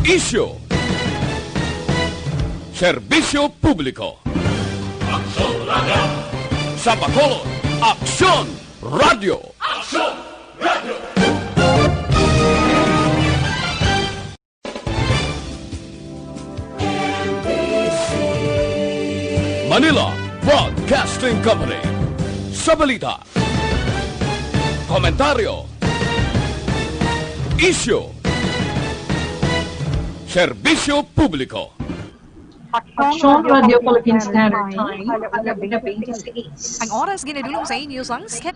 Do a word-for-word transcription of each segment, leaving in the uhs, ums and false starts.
Isyu. Serbisyo publiko. Aksyon Radio. Sa Bacolod, Aksyon Radio. Aksyon Radio. Manila Broadcasting Company. Sa balita, komentaryo, isyu, serbisyo publiko. Aksyon Radio Philippine Standard Time, alauna twenty-six. Ang oras ginadulong sa inyo sang Sketch.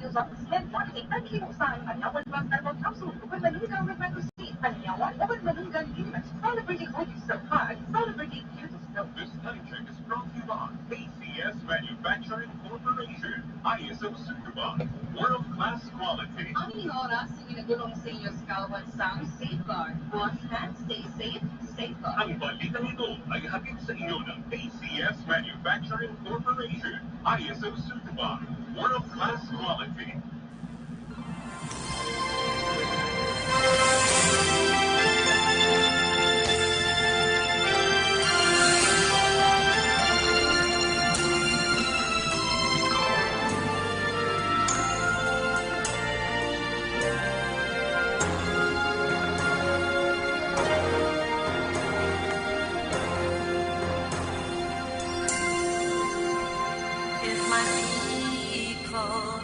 This time check is brought to you by A C S Manufacturing Corporation, I S O Sunduban, world-class quality. Ang inyong oras, ginadulong sa inyo sa kauban sang Safeguard. Wash hands, stay safe, Safeguard. Ang balitang ito ay hatid sa inyo ng A C S Manufacturing Corporation, I S O Sunduban, world-class quality. If my people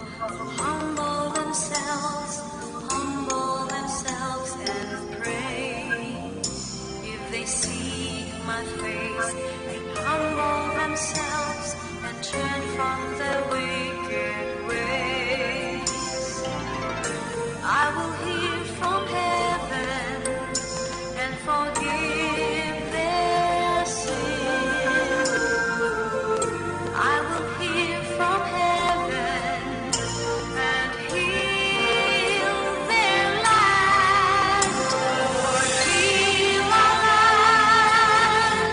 humble themselves, humble themselves and pray. If they seek my face and humble themselves and turn from their wicked ways, I will hear from heaven and forgive their sin. I will hear from heaven and heal their land. Heal our land.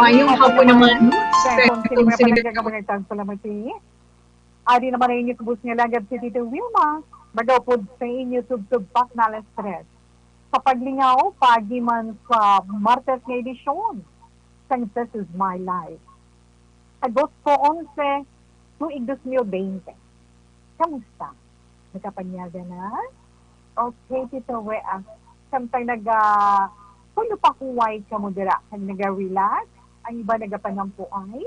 Mayong hapon naman, Sa akong Secretary. Sinimapanaga ka mga tagpalamati. Ari naman ang inyo kubos nga lagad si Tito Wilma. Magaupod sa inyo tugtog Pak Nales Tres. Sa paglingaw, paagi man sa Martes nga edisyon sang This Is My Life. Agosto onse, tuig dos mil bente. Kamusta? Nakapanyaga na? Okay, Tito Wea. Samtang naga puno pa huway ka mo dira, kag naga-relax, ang iba nagapanampuay.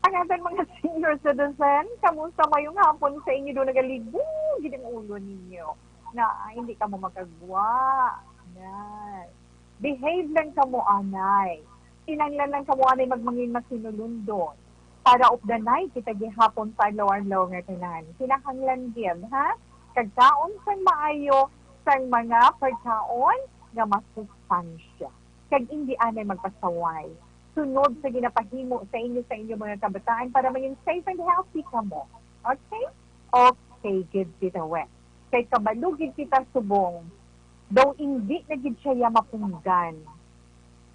Ang aton mga senior citizen, kamusta mayong hapon sa inyo? Do nagalibog gid ang ulo ninyo na ah, hindi ka mo makagwa. Yan. Behave lang ka mo, anay. Kinahanglan lang ka mo, anay, magmangin masinulundon. Para updanay kita gihapon sa adlaw-adlaw nga tanan. Kinahanglan gyud, ha? Kag kaon sang maayo sang mga pagkaon nga masustansya. Kag indi anay magpasaway. Sunod sa ginapahimo sa inyo sa inyo mga kabataan para maging safe and healthy kamo. Okay? Okay, good, Tita Wet. Kay kabalo gid kita subong, daw indi na gid siya mapunggan.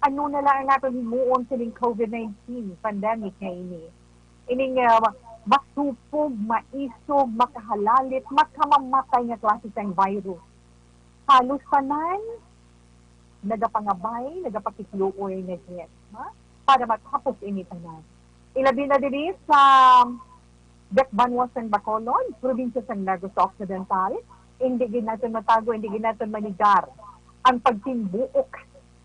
Ano na lang ang aton himuon sining covid nineteen pandemic nga ini? Ining ah, masupog, maisog, makahalalit, makamamatay nga klase sang virus. Halos tanan nagapangabay, nagapakitluoy na gid, ha? Para matapos ini tanan. Ilabi na diri sa Dakbanuas sang Bacolod, probinsya sang Negros Occidental, indi gid naton matago, indi gid naton manigar ang pagtimbuok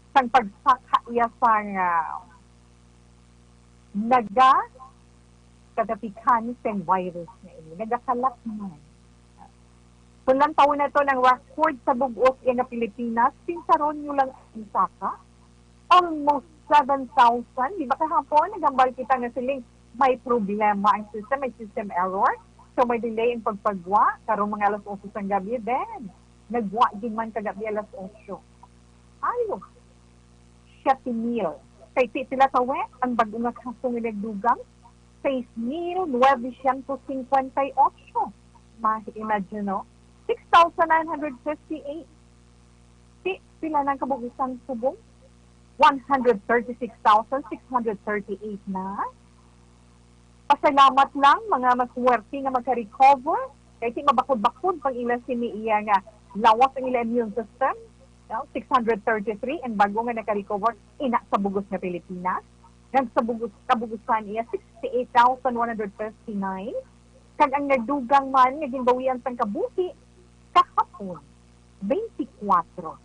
sang pagsaka iya sang ah, naga katapikan sang virus nga ini. Nagakalat man. Kung lantawon naton ang record sa bug-os iya nga Pilipinas, pinsaron nyo lang ang saka. Almost seven thousand. Di ba kahapon, naghambal kita nga siling may problema ang system, may system error. So may delay ang pagpagwa. Karong mga alas otso sang gabi, then nagwa gid man kagabi alas otso. Ayo, siyete mil. Kay ti sila tawe ang bag-o nga kaso nga nagdugang, seis mil novecientos cincuenta y ocho. Ma-imagine, no? Six thousand nine hundred fifty-eight. Ti, pila nang kabugusan subong? One hundred thirty-six thousand six hundred thirty-eight na. Pasalamat lang, mga maswerte nga maka-recover. Kay ti mabakod-bakod pang ila sini iya nga lawas ang ila immune system. No? Six hundred thirty-three ang bago nga naka-recover ina sa bugos nga Pilipinas. Nang sa bugos, kabugusan iya sixty-eight thousand one hundred fifty-nine. Kag ang nagdugang man nga ginbawian sang kabuhi kahapon, twenty-four.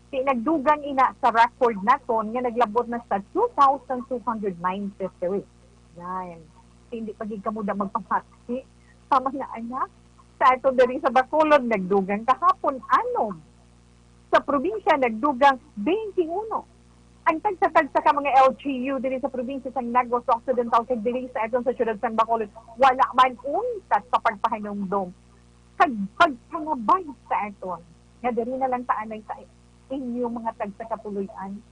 Ti nagdugang ina sa record naton nga naglabot na sa two thousand two hundred ninety-three. Yan. Ti hindi pa gid kamo da magpamati sa mga anak. Sa aton diri sa Bacolod, nagdugang kahapon, anom. Sa probinsya, nagdugang twenty-one. Ang tagsa-tagsa ka mga L G U diri sa probinsya sang Negros Occidental kag diri sa aton sa siyudad sang Bacolod, wala man untat sa pagpahanumdom kag pagpangabay sa aton nga diri na lang ta anay sa inyo mga tagsa ka puloy-an.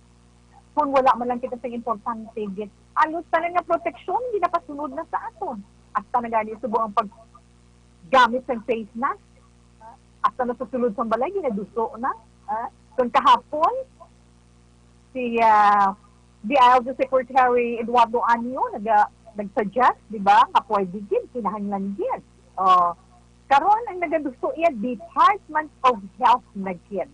Kung wala man lang kita sing importante, gid, alos tanan nga proteksyon ginapasunod na sa aton. Hasta na gani subong ang paggamit sang face mask. Hasta na sa sulod sang balay, ginaduso na. Ah, kung kahapon, si ah, D I L G Secretary Eduardo Anyo naga, nag-suggest, di ba, nga pwede gid, kinahanglan gid. Oh, karon ang nagaduso iya Department of Health na gid.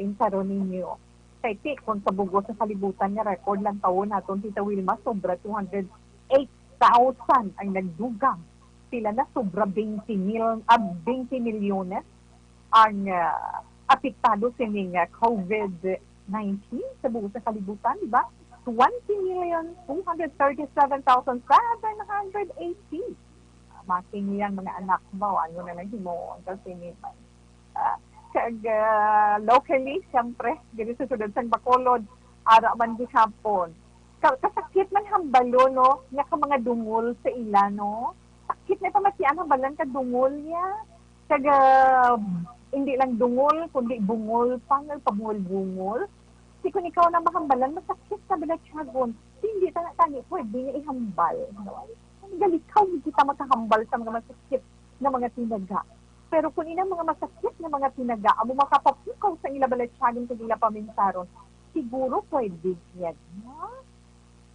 Insaron ninyo. Kay ti, kung sa bugos sa kalibutan nga record lang taon naton, Tita Wilma, sobra two hundred eight thousand ang nagdugang. Sila na sobra twenty mil, ah, twenty milyones ang ah, apektado sining ah, covid nineteen sa bugos sa kalibutan, di ba? Twenty million two hundred thirty-seven thousand seven hundred eighty. Ah, making yang mga anak mo, ano na lang himuon kasi ni ah, kag ah, locally, siyempre, diri sa siyudad sang Bacolod, ara man gihapon. Ka kasakit man hambalo, no, nga ka mga dungol sa ila, no? Sakit na pamatian hambalan ka dungol niya. Kag ah, hindi lang dungol, kundi bungol pa, nga pabungol-bungol. Si kung ikaw na mahambalan, masakit sa balatyagon. Hindi ta na tani pwede nga ihambal. No? Galikaw, hindi kita makahambal sa mga masakit na mga tinaga. Pero kung inang mga masakit na mga tinaga, amo makapapukaw sa ila balatyagon kag ila paminsaron, siguro pwede yan. No?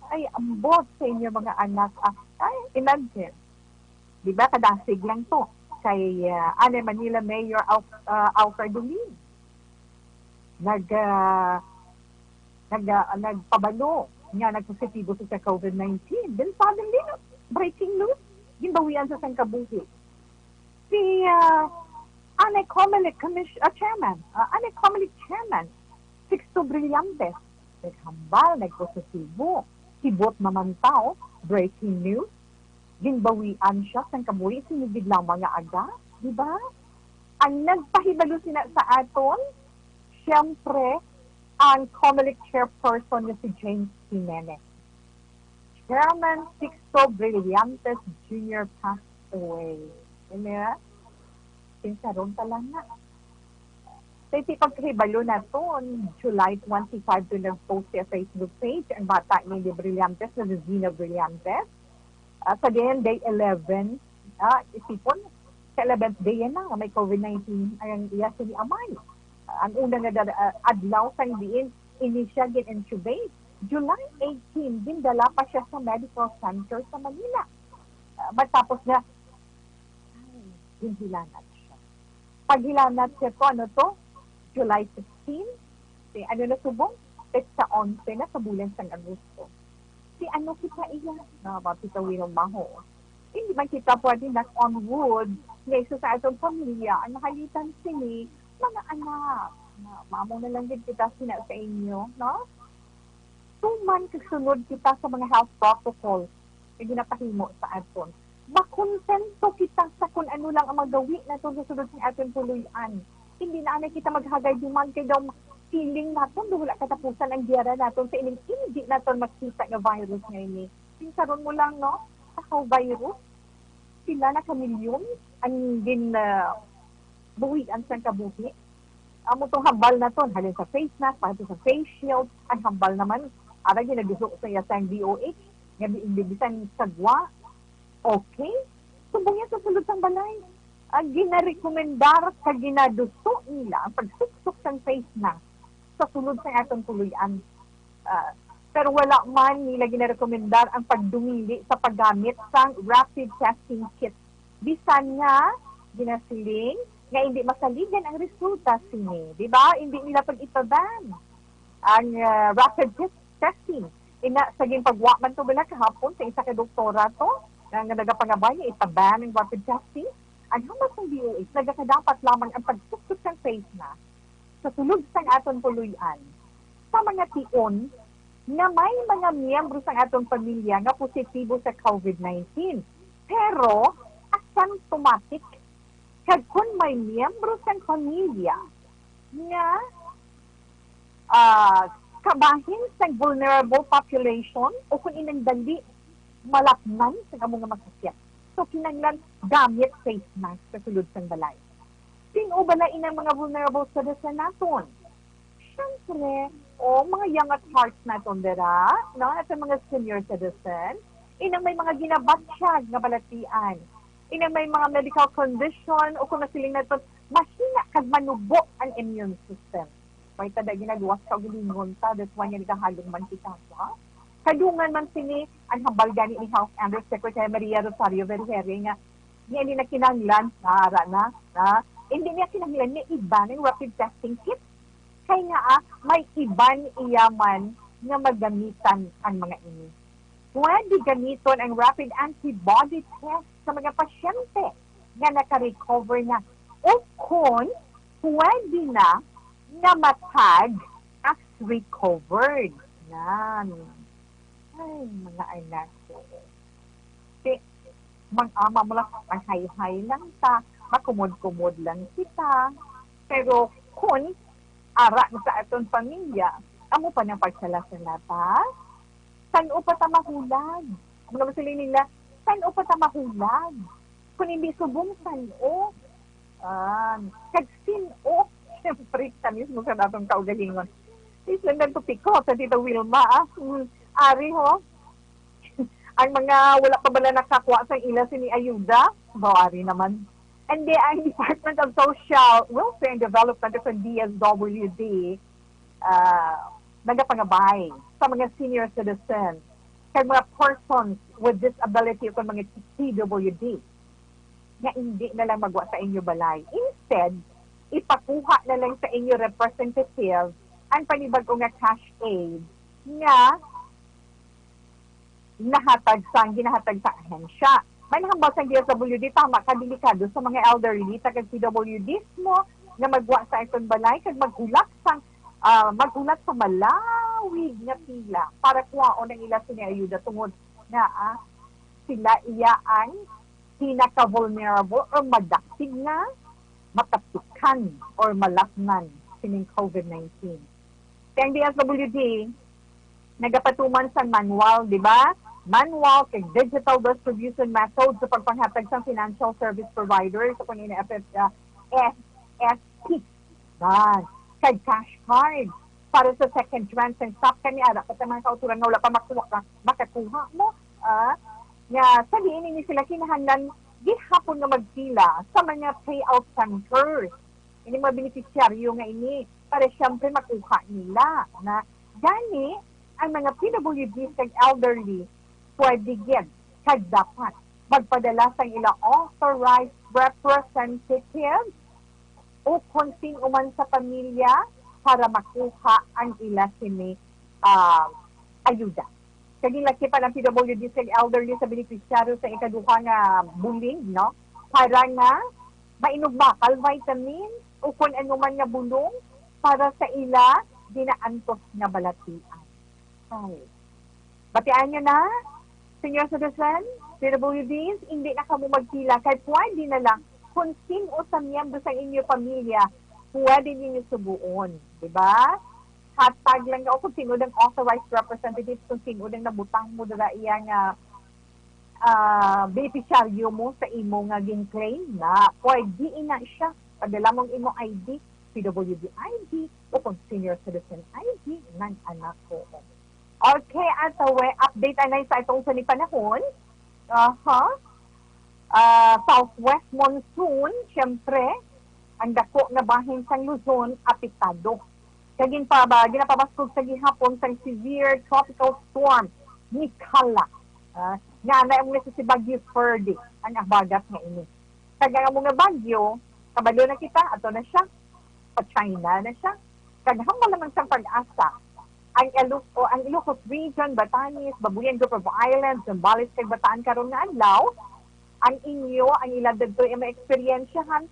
Ay, ambot sa inyo mga anak. Ah, ay, imagine. Di ba, kadasig lang to. Kay, ah, anay Manila Mayor Al-, ah, Alfredo Lim. Nag, ah, nag, ah, nagpabalo nga nagpositibo siya sa COVID nineteen. Then suddenly, no, breaking news, ginbawian sa sang kabuhi. Si, ah, anay Comelec Commis-, ah, Chairman, ah, anay Comelec Chairman, Sixto Brillantes, naghambal, nagpositibo. Hibot mamantaw, breaking news, ginbawian siya sang kabuhi, sini gid lamang nga aga, di ba? Ang nagpahibalo sina sa aton, siyempre, ang Comelec chairperson nga si James Jimenez. Chairman Sixto Brillantes Junior passed away. Ano ya? Sinsaron pa lang na. Sa iti pagkahibalo naton, July twenty-five to nag-post sa Facebook page ang bata ni Brillantes na si Zina Brillantes. Ah, sa diyan, day eleven, ah, isipon, sa eleventh day yan na, may COVID nineteen ang iya sini amay. Ah, ang una nga dal-, ah, adlaw sang diin ini siya gin-intubate, July eighteen, gindala pa siya sa medical center sa Manila. Ah, matapos nga, ay, ginhilanat siya. Paghilanat siya to, ano to? July sixteen? Si, ano na subong? Petsa onse na sa bulan sang Agosto. Si ano kita iya? Na, mapitawin ang maho. Hindi man kita pwede knock on wood nga isa sa atong pamilya ang nahalitan sini mga anak. Na, mamo na lang gid kita sina sa inyo, no? Tuman kag sunod kita sa mga health protocol nga ginapahimo sa aton. Makontento kita sa kun ano lang ang magawi naton sa sulod sang aton puloy-an. Hindi na anay kita maghagay dumag kay daw feeling naton daw wala katapusan ang giyara naton sa ining hindi naton makita nga virus nga ini. Sinsaron mo lang, no? Sa virus, sila na kamilyon ang gin, ah, buhian sang kabuhi. Amo tong hambal naton, halin sa face mask, pati sa face shield, ang hambal naman, ara ginaduso sa iya sang D O H, nga bi-, bi-, bisan sagwa, okay? Subong yan sa sulod sang balay. Ang ginarekomendar kag ginaduso nila ang pagsuksok sang face mask sa sulod sang atong puloy-an. Ah, pero wala man nila ginarekomendar ang pagdumili sa paggamit sang rapid testing kit. Bisan nga ginasiling nga hindi masaligan ang resulta sini, di ba? Hindi nila pag-ipaban ang, ah, rapid test-, testing. Ina, sa ginpagwa man to bala kahapon sa isa ka doktora to, nga, nga nagapangabay nga ipaban ang rapid testing, ang hambal sang D O H, nagakadapat lamang ang pagsuksok sang face mask sa sulod sang aton puloy-an sa mga tion nga may mga miyembro sang aton pamilya nga positibo sa COVID nineteen, pero asymptomatic. Kag kon may miyembro sang pamilya nga, ah, kabahin sang vulnerable population o kon inang dali malapnan sang amo nga masakit, so kinahanglan gamit face mask sa sulod sang balay. Sin-o bala inang mga vulnerable citizen naton? Siyempre, o, mga young at hearts naton dira, no? At ang mga senior citizen, inang may mga ginabatyag nga balatian, inang may mga medical condition, o kung nasiling naton, mahina kag manubo ang immune system. May tada ginaluwas ka ugalingon ta, that's why nga nagahalong man kita, ha? Kadungan man sini, ang hambal gani ni Health Undersecretary Maria Rosario Vergeire nga, niya ni nakinahanglan, nara na, na, hindi niya kinahanglan ni iban ang rapid testing kit. Kay nga, ah, may iban iya man nga magamitan ang mga ini. Pwede gamiton ang rapid antibody test sa mga pasyente nga naka-recover na o kon pwede na nga matag as recovered. Yan. Ay, mga anak ko. Si, mag-ama mo lang, maghay-hay lang ta, makumod-kumod lang kita. Pero kun ara na sa aton pamilya, amo pa nang pagsalasala ta. San-o pa ta mahulag? Ang mga siling nila, san-o pa ta mahulag? Kung hindi subong san-o, ah, kag sin-o, siyempre, kita mismo sa atong kaugalingon. Please, lang to pick up sa Tita Wilma, ah. Mm, ari, ho. Ang mga wala pa bala nakakuha sa ila sini ayuda, bawari naman. And the, ang Department of Social Welfare and Development o D S W D, ah, nagapangabay sa mga senior citizen kag mga persons with disability o kung mga P W D nga hindi na lang magwa sa inyo balay. Instead, ipakuha na lang sa inyo representative ang panibag-o nga cash aid nga nahatag sa, ginahatag sa ahensya. May nahambal sang D S W D, tama ka, delikado sa mga elderly, taga P W Ds mo, nga magwa sa aton balay, kag maghulat sang, ah, maghulat sa malawig nga pila para kuhaon ang ila sini ayuda tungod nga, ah, sila iya ang pinaka-vulnerable or madaktig nga matapikan or malatnan sining COVID nineteen. Kay ang D S W D nagapatuman sang manual, di ba? Manual kag digital distribution method sa pagpanghatag sang financial service provider sa kunin F F, uh, F S P. Ban. Kag cash card para sa second tranche sang SAP kani ara pa sa mga kauturan nga wala pa makuha ka, makakuha mo, ah, nga sa diin ini sila kinahanglan gihapon nga magpila sa mga payout centers. Ini mga benepisyaryo nga ini para siyempre makuha nila na gani ang mga P W Ds kag elderly pwede gid kag dapat magpadala sang ila authorized representative o kon sin-o man sa pamilya para makuha ang ila sini, ah, ayuda. Kag ginlakipan ang P W Ds kag elderly sa benepisyaryo sa ikaduha nga bulig, no? Para nga mainugbakal vitamin o kon ano man nga bulong para sa ila ginaantos nga balatian. Ay. Batian niyo na, senior citizen, P W Ds, hindi na kamo magpila kay pwede na lang kung sin-o sa miyembro sa inyo pamilya pwede ninyo sugoon, di ba? Hatag lang o kung sino ang authorized representative, kung sino ang nabutang mo dira iya nga, ah, benepisyaryo mo sa imo nga gin-claim na pwede ina siya. Padala mong imo I D, P W D I D, o kung senior citizen I D, ng anak ko. Okay, at uh, update anay sa itong sa ni panahon. Aha. Ah, southwest monsoon, siyempre, ang dako nga bahin sang Luzon apektado. Kag ginpa-, ba, ginapabaskog sa gihapon sang severe tropical storm ni Kala. Ah, nga na ang sa si Baguio Ferdy ang abagat nga ini. Kag ang among nga bagyo, kabalo na kita, ato na siya. Pa-China na siya. Kag hambal naman sang pag-asa, ang Iloc-, o ang Ilocos Region, Batanes, Babuyan Group of Islands, Zambales kag Bataan karon nga adlaw, ang inyo, ang ila dagtoy ay maeksperiensyahan,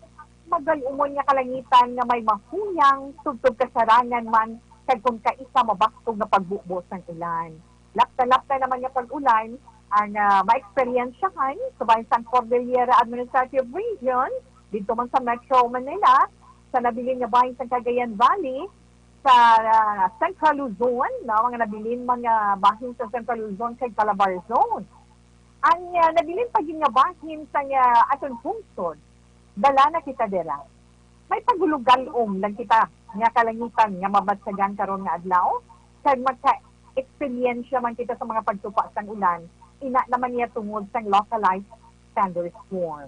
magal-umon nga kalangitan nga may mahuyang, tubtob kasarangan man, kag kung kaisa mabaskog nga pagbubo sang ulan. Lapta-lapta naman nga pag-ulan ang, ah, maeksperiensyahan sa bahin sang Cordillera Administrative Region, didto man sa Metro Manila, sa nabilin nga bahin sang Cagayan Valley, sa, ah, Central Luzon, no, mga nabilin man nga bahin sa Central Luzon kag Calabar Zone. Ang, ah, nabilin pa gid nga bahin sa, ah, aton pungsod, dala na kita dira. May pagulugalom lang kita nga kalangitan nga mabatyagan karon nga adlaw, kag magka-eksperyensya man kita sa mga pagtupa sang ulan, ina naman niya tungod sang localized thunderstorm.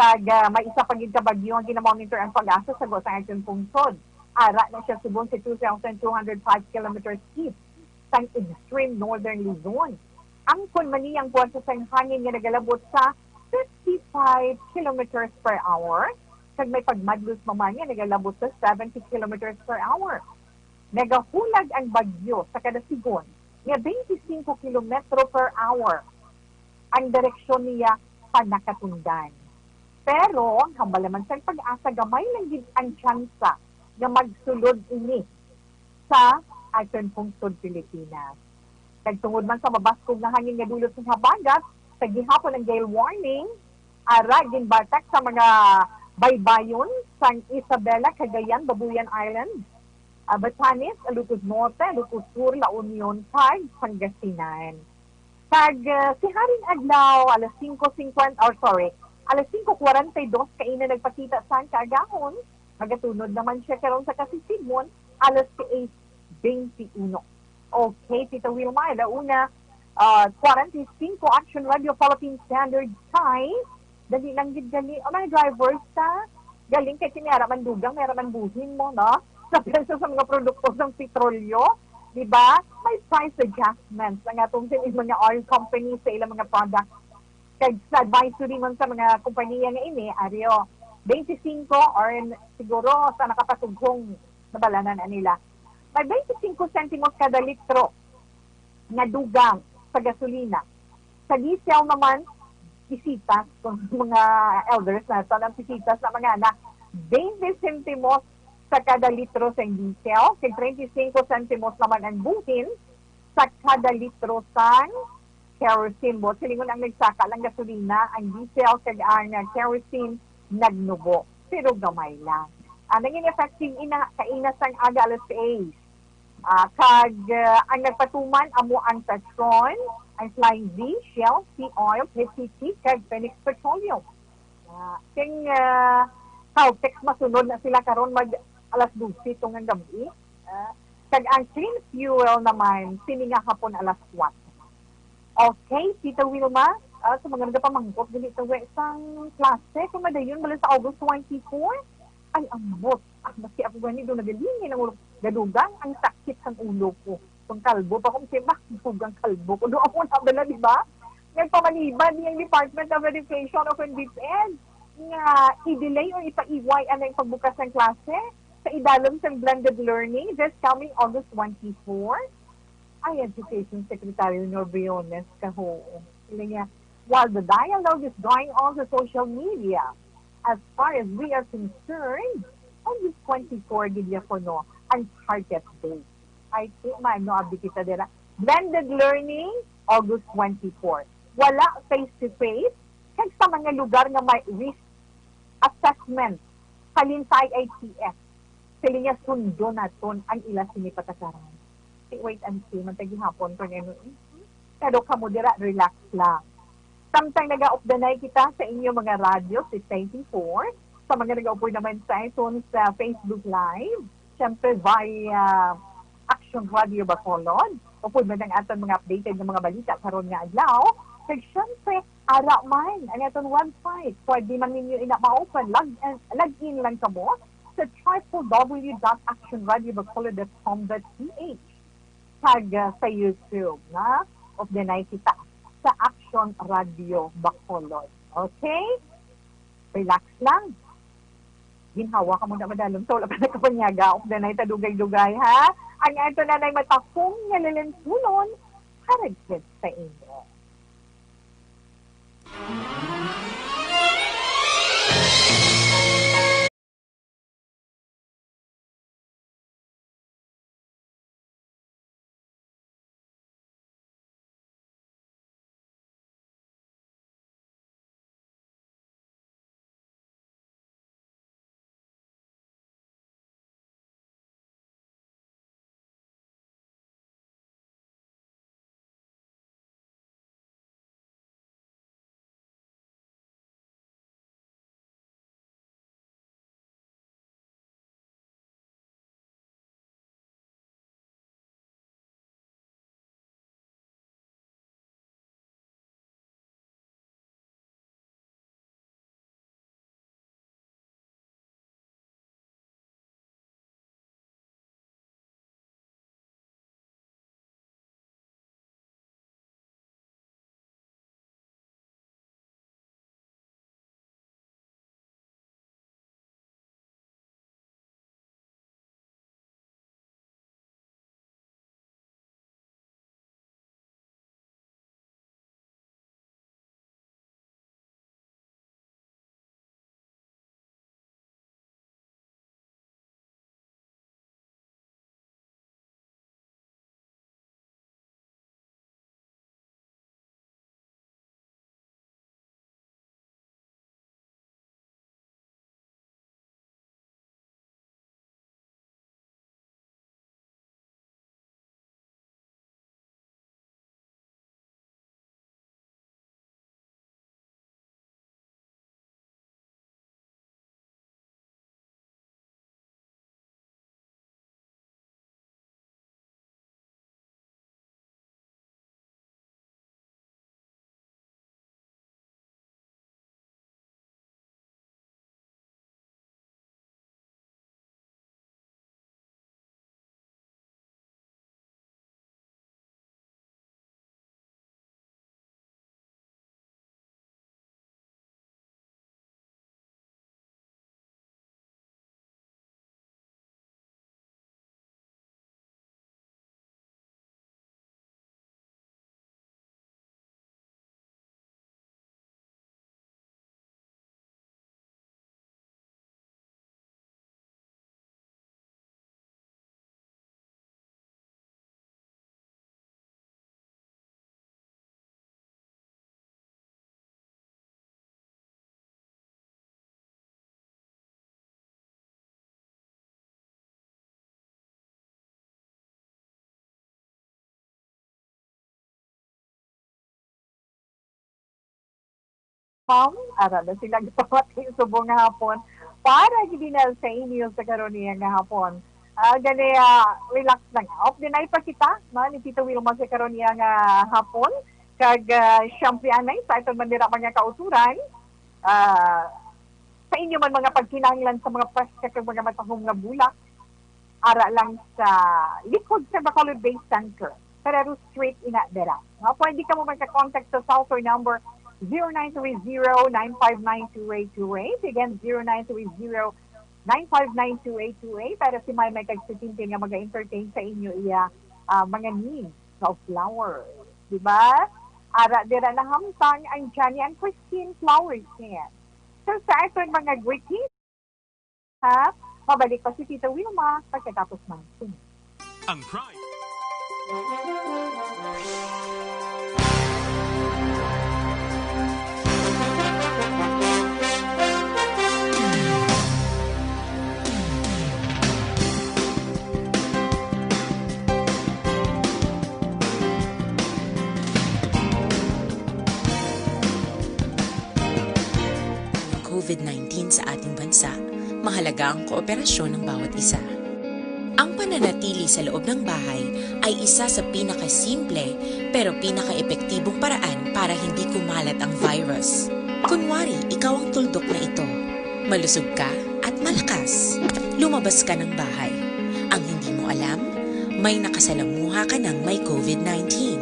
Kag, ah, may isa pa gid ka bagyo nga ginamonitor ang pag-asa sa gwa sang aton pungsod. Ara na siya subong sa two thousand two hundred five kilometers east sang extreme northern Luzon. Angkon man niya ang puwersa sang hangin nga nagalabot sa fifty-five kilometers per hour, kag may pagmadlos pa man nga nagalabot sa seventy kilometers per hour. Nagahulag ang bagyo sa kada sigon nga twenty-five kilometro per hour ang direksyon niya panakatundan. Pero, hambal naman sang pag-asa, gamay lang gid ang tsansa nga magsulod ini sa aton pungsod Pilipinas. Kag tungod man sa mabaskog nga hangin nga dulot sa habagat, sa gihapon ang gale warning, ara ginbatak sa mga baybayon sang Isabela, Cagayan, Babuyan Island, ah, Batanes, Ilocos Norte, Ilocos Sur, La Union, kag Pangasinan. Kag, ah, si Haring Adlaw, alas singko singkwenta, or sorry, alas singko kwarenta y dos kaina nagpakita sang kaagahon, magatunod naman siya karon sa kasisigmon, alas seis bente uno. Okay, Tita Wilma, alauna, ah, kwarenta y singko, Action Radio Philippine Standard Time. Dali lang gid gali. O, mga drivers, ta? Galing kay kini ara man dugang, may ara man buhin mo, no? Sa presyo sa mga produkto sang petrolyo, Di ba? May price adjustments ang atong sa mga oil company sa ilang mga products. Kag sa advisory man sa mga kompanya nga ini, aryo, twenty-five or n-, siguro sa nakapasughong nabalanan na nila. May twenty-five centimos kada litro nga dugang sa gasolina. Sa diesel naman, pisitas, kung mga elders naton, ang pisitas na mga anak, twenty centimos sa kada litro sa diesel, kag twenty-five centimos naman ang buhin sa kada litro sang kerosene. Buot silingon, ang nagsaka lang gasolina, ang diesel kag ang, ah, kerosene nagnubo, pero gamay lang. Ah, nangin effective ina kaina sang aga alas sais. Ah, kag, ah, ang nagpatuman amo ang Petron, ang Flying V, Shell, Sea Oil, P T T, kag Phoenix Petroleum. Ah, kay, ah, Caltex, masunod na sila karon mag alas dose tong ang gabi. Ah, kag ang Clean Fuel naman, sini nga hapon alas kuwatro. Okay, Tita Wilma, ah, sa mga nagapamangkot gali sa we sang klase, kung madayon bala sa August twenty-four, ay, ambot. Ah, maski ako gani, do nagalingin ang ulo. Gadugang ang sakit sang ulo ko. Kung kalbo pa ko, maski ba, dugang kalbo ko. Do ako na bala, di ba? Nagpamanibad ni ang Department of Education o kung DepEd nga i-delay o ipaiway ang pagbukas ng klase sa idalom sang blended learning this coming August twenty-four. Ay, Education Secretary Nor Briones, kaho. Sila niya, while the dialogue is going on sa social media, as far as we are concerned, August twenty-four gid ya kuno ang target date. Ay, di man, no, abi kita dira. Blended learning, August twenty-four. Wala face-to-face, kag sa mga lugar nga may risk assessment, halin sa I I T S, sila niya sundo naton ang ila sini patakaran. Si wait and see man ta gihapon kung ano. Pero kamo dira, relax lang. Samtang nagaupdanay kita sa inyo mga radyo, si twenty-four, sa mga nagaupod naman sa iTunes, sa Facebook Live, syempre via Action Radio Bacolod, upod man ang aton mga updated nga mga balita karon nga adlaw, kag syempre, ara man ang aton website. Pwede man ninyo ina ma-open. Log in, log in lang kamo sa triple W dot action radio bacolod dot com dot P H. Kag, ah, sa YouTube, na? Updanay kita sa Action Radio Bacolod. Okay? Relax lang. Ginhawa ka muna madalom sa wala pa nakapanyaga. Updanay ta dugay-dugay, ha? Ang ato na nay matapong nga lalansunon, haragkit sa inyo. Pam, ara na sila gapamati subong nga hapon para gid na sa inyo sa karon niya nga hapon. Ah, gani, ah, relax lang. Off the night pa kita, no, ni Tito Wilma sa karon niya nga hapon. Kag, ah, siyempre, anay, sa aton man dira mga kauturan, ah, sa inyo man mga pagkinahanglan sa mga preska kag mga matahom nga bulak, ara lang sa likod sa Bacolod Base Center. Ferrero Street, ina dira. No? Pwede ka mo magka-contact sa cellphone number zero nine three zero, nine five nine, two eight two eight. Again, zero nine three zero, nine five nine, two eight two eight. Para si May may kagsitintin nga mag-entertain sa inyo iya, ah, mga needs of flowers. Di ba? Ara dira nahamtang ang Johnny and Christine Flowers niya. So, sa aton mga greetings, ha? Mabalik pa si Tita Wilma pagkatapos ng singing. Ang Pride. Ang COVID nineteen sa ating bansa, mahalaga ang kooperasyon ng bawat isa. Ang pananatili sa loob ng bahay ay isa sa pinakasimple pero pinakaepektibong paraan para hindi kumalat ang virus. Kunwari, ikaw ang tuldok na ito. Malusog ka at malakas. Lumabas ka ng bahay. Ang hindi mo alam, may nakasalamuha ka ng may COVID nineteen.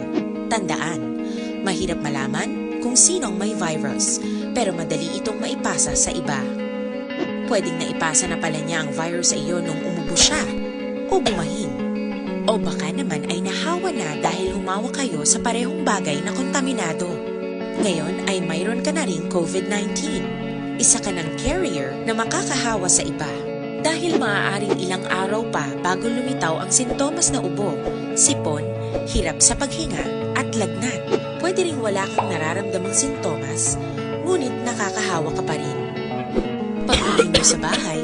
Tandaan, mahirap malaman kung sino ang may virus, pero madali itong maipasa sa iba. Pwedeng naipasa na pala niya ang virus sa iyo nung umubo siya, o bumahin. O baka naman ay nahawa na dahil humawak kayo sa parehong bagay na kontaminado. Ngayon ay mayroon ka na ring COVID nineteen. Isa ka ng carrier na makakahawa sa iba. Dahil maaaring ilang araw pa bago lumitaw ang sintomas na ubo, sipon, hirap sa paghinga, at lagnat. Pwede ring wala kang nararamdamang sintomas, ngunit nakakahawa ka pa rin. Pag-uwi mo sa bahay,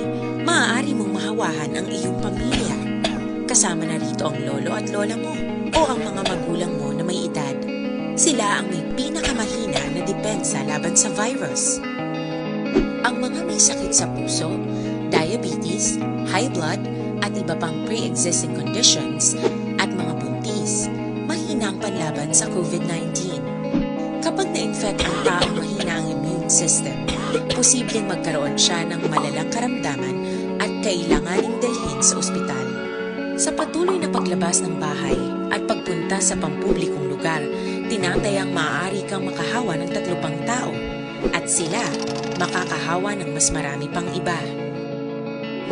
maaari mong mahawahan ang iyong pamilya. Kasama na rito ang lolo at lola mo o ang mga magulang mo na may edad. Sila ang may pinakamahina na depensa laban sa virus. Ang mga may sakit sa puso, diabetes, high blood, at iba pang pre-existing conditions, at mga buntis, mahina ang panlaban sa COVID nineteen. Kapag na-infect ang taong mahina ang immune system, posibleng magkaroon siya ng malalang karamdaman at kailanganing dalhin sa ospital. Sa patuloy na paglabas ng bahay at pagpunta sa pampublikong lugar, tinatayang maaari kang makahawa ng tatlo pang tao at sila makakahawa ng mas marami pang iba.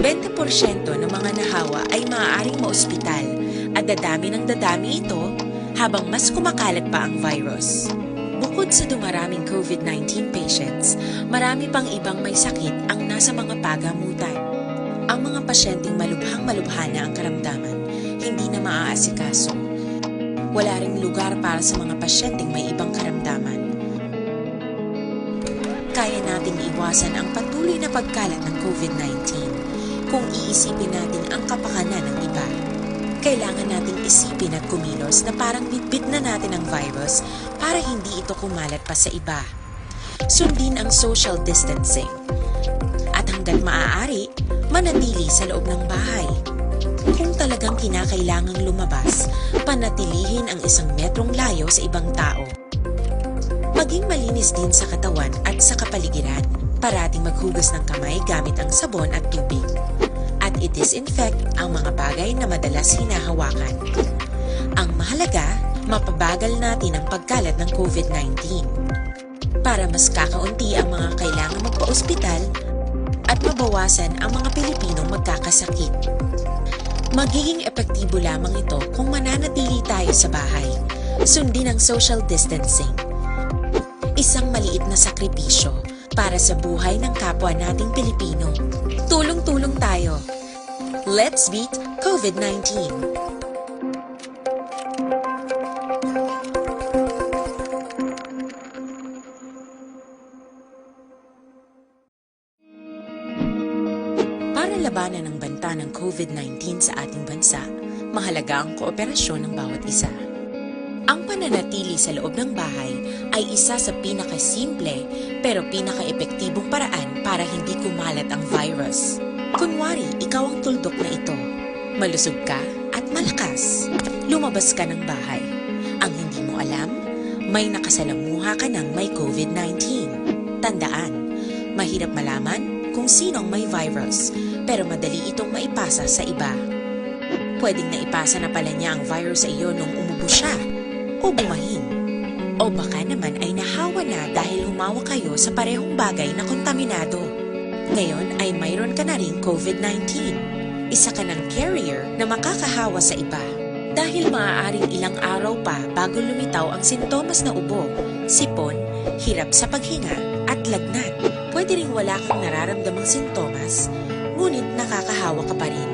Bente porsyento ng mga nahawa ay maaaring maospital at dadami ng dadami ito habang mas kumakalat pa ang virus. Bukod sa dumaraming COVID nineteen patients, marami pang ibang may sakit ang nasa mga pagamutan. Ang mga pasyenteng malubhang-malubha na ang karamdaman, hindi na maaasikaso. Wala ring lugar para sa mga pasyenteng may ibang karamdaman. Kaya nating iwasan ang patuloy na pagkalat ng COVID nineteen kung iisipin natin ang kapakanan ng iba. Kailangan nating isipin at kumilos na parang bitbit na natin ang virus para hindi ito kumalat pa sa iba. Sundin ang social distancing. At hanggat maaari, manatili sa loob ng bahay. Kung talagang kinakailangang lumabas, panatilihin ang isang metrong layo sa ibang tao. Maging malinis din sa katawan at sa kapaligiran. Parating maghugas ng kamay gamit ang sabon at tubig. At i-disinfect ang mga bagay na madalas hinahawakan. Ang mahalaga, mapabagal natin ang pagkalat ng COVID nineteen. Para mas kakaunti ang mga kailangan magpa-ospital at mabawasan ang mga Pilipinong magkakasakit. Magiging epektibo lamang ito kung mananatili tayo sa bahay. Sundin ang social distancing. Isang maliit na sakripisyo para sa buhay ng kapwa nating Pilipino. Tulong-tulong tayo. Let's beat COVID nineteen. Para labanan ang banta ng COVID nineteen sa ating bansa, mahalaga ang kooperasyon ng bawat isa. Ang pananatili sa loob ng bahay ay isa sa pinakasimple pero pinakaepektibong paraan para hindi kumalat ang virus. Kunwari, ikaw ang tuldok na ito. Malusog ka at malakas. Lumabas ka ng bahay. Ang hindi mo alam, may nakasalamuha ka ng may covid nineteen. Tandaan, mahirap malaman kung sino ang may virus, pero madali itong maipasa sa iba. Pwedeng naipasa na pala niya ang virus sa iyo nung umubo siya o bumahin. O baka naman ay nahawa na dahil humawak kayo sa parehong bagay na kontaminado. Ngayon ay mayroon ka na ring covid nineteen. Isa ka ng carrier na makakahawa sa iba. Dahil maaaring ilang araw pa bago lumitaw ang sintomas na ubo, sipon, hirap sa paghinga, at lagnat. Pwede ring wala kang nararamdamang sintomas, ngunit nakakahawa ka pa rin.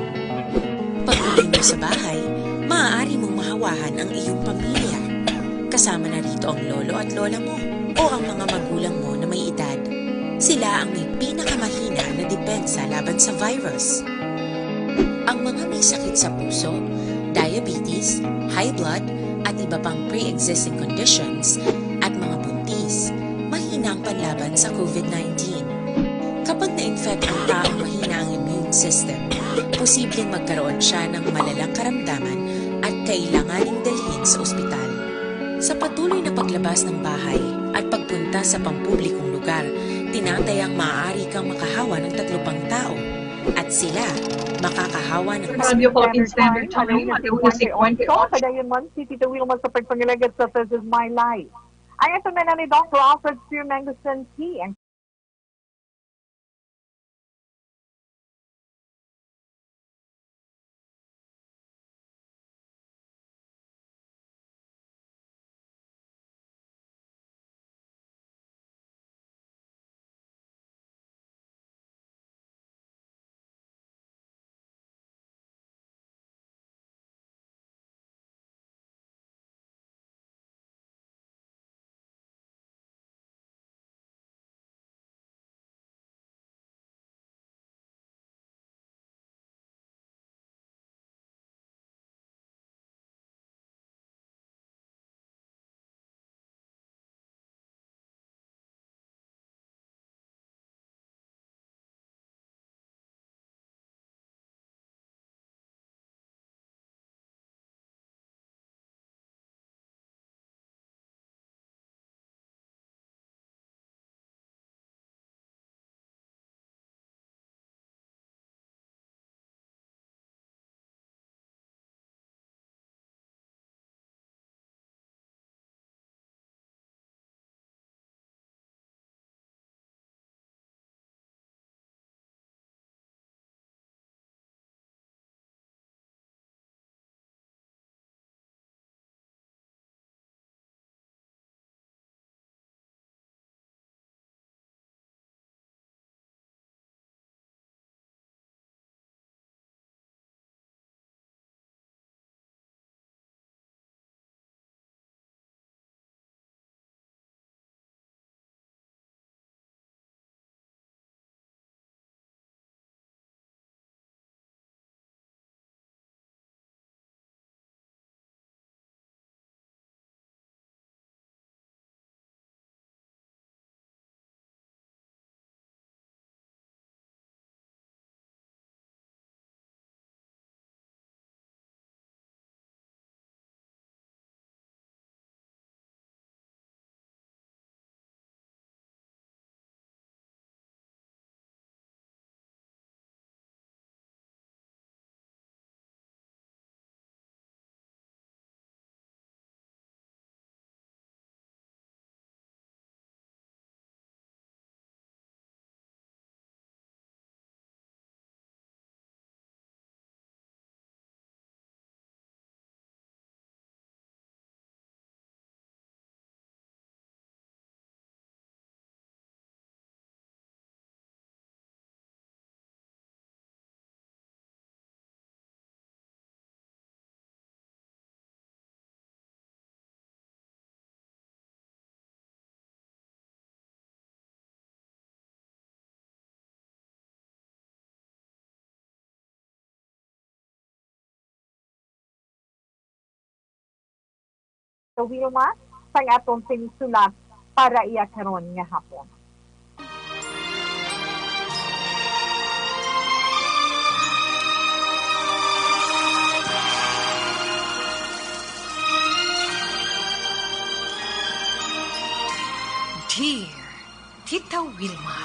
Pag-uwi mo sa bahay, maaari mong mahawahan ang iyong pamilya. Kasama na rito ang lolo at lola mo o ang mga magulang mo na may edad. Sila ang may pinakamahina na depensa laban sa virus. Ang mga may sakit sa puso, diabetes, high blood, at iba pang pre-existing conditions, at mga buntis, mahina ang panlaban sa covid nineteen. Kapag na-infect ang taong mahina ang immune system, posibleng magkaroon siya ng malalang karamdaman at kailanganing dalhin sa ospital. Sa patuloy na paglabas ng bahay at pagpunta sa pampublikong lugar, tinatayang maaari kang makahawa ng tatlo pang tao at sila makakahawa ng Radyo Philippine Standard Time, one oh six point four. Padayon man si Tito Wilma sa pagpangalagad sa This Is My Life. Ang ito na ni Doctor Alfred Sir Menguson T. Tita Wilma sang aton sini sulat para iya karon nga hapon. Dear Tita Wilma,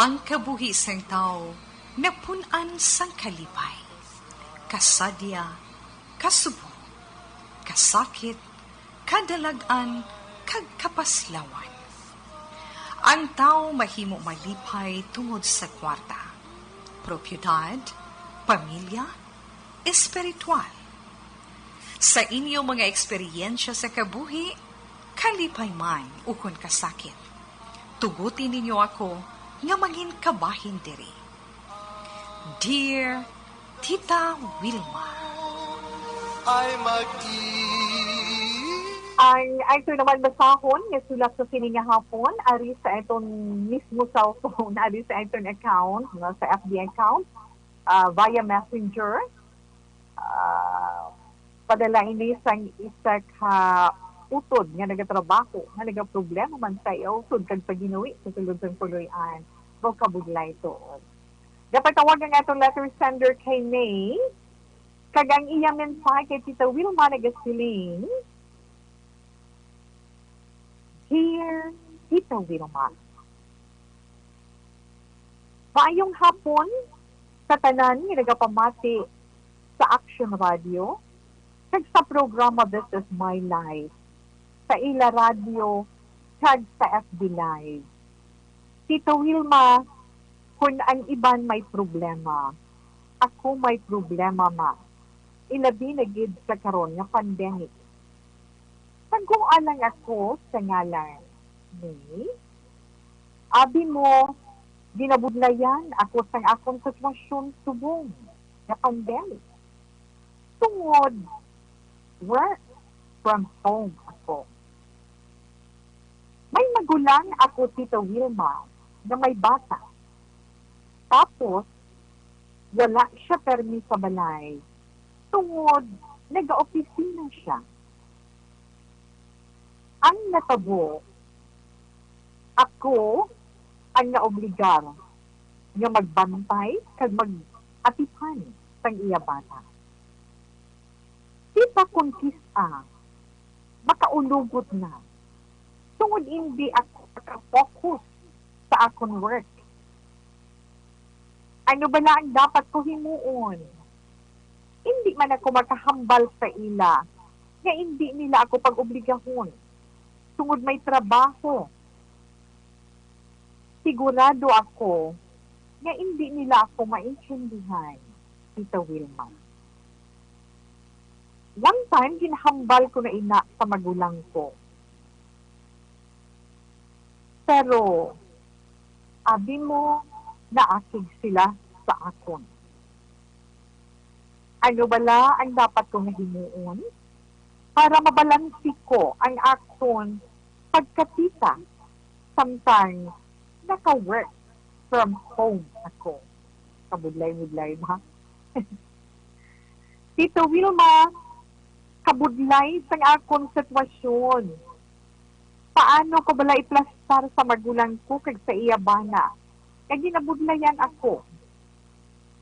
ang kabuhi sang tawo napun-an sang kalipay, kasadya, kasubong, kasakit, kadalag-an, kag kapaslawan. Ang tawo mahimo malipay tungod sa kwarta, propiedad, pamilya, espiritual. Sa inyo mga eksperyensya sa kabuhi, kalipay man ukon kasakit, tuguti ninyo ako nga mangin kabahin diri. Dear Tita Wilma. Ay mag-i- Ang ato naman basahon nga sulat sa sini nga hapon, ari sa aton mismo cellphone, ari sa aton account, no, sa F B account, ah, via Messenger. Ah, padala ini sang isa ka utod nga nagatrabaho, nga nagaproblema man sa iya utod kag paginawi sa sulod sang puloy-an. Daw kabudlay tuod. Gapatawag ang aton letter sender kay May, kag ang iya mensahe kay Tita Wilma nagasiling, Dear Tita Wilma, maayong hapon sa tanan nga nagapamati sa Action Radio kag sa programa This Is My Life, sa ila radyo kag sa F B Live. Tita Wilma, kon ang iban may problema, ako may problema man, ilabi na gid sa karon nga pandemic. Nagguwa lang ako sa ngalan ni, abi mo, ginabudlayan ako sang akon sitwasyon subong nga pandemic. Tungod work from home ako. May magulang ako, Tita Wilma, nga may bata. Tapos, wala siya permi sa balay tungod nagaopisina siya. Ang natabo, ako ang naobligar nga magbantay kag mag-atipan sang iya bata. Di ba kon kis-a, makaulugot na, tungod indi ako maka-focus sa akon work. Ano bala ang dapat ko himuon? Indi man ako makahambal sa ila nga indi nila ako pag-obligahon, tungod may trabaho. Sigurado ako nga indi nila ako maintindihan, Tita Wilma. One time, ginhambal ko na ina sa magulang ko. Pero, abi mo, naakig sila sa akon. Ano bala ang dapat ko nga himuon para mabalansi ko ang akon pagkatita samtang naka-work from home ako? Kabudlay-budlay ba? Tito Wilma, kabudlay sang akon sitwasyon. Paano ko bala iplastar sa magulang ko kag sa iya bana nga ginabudlayan ako?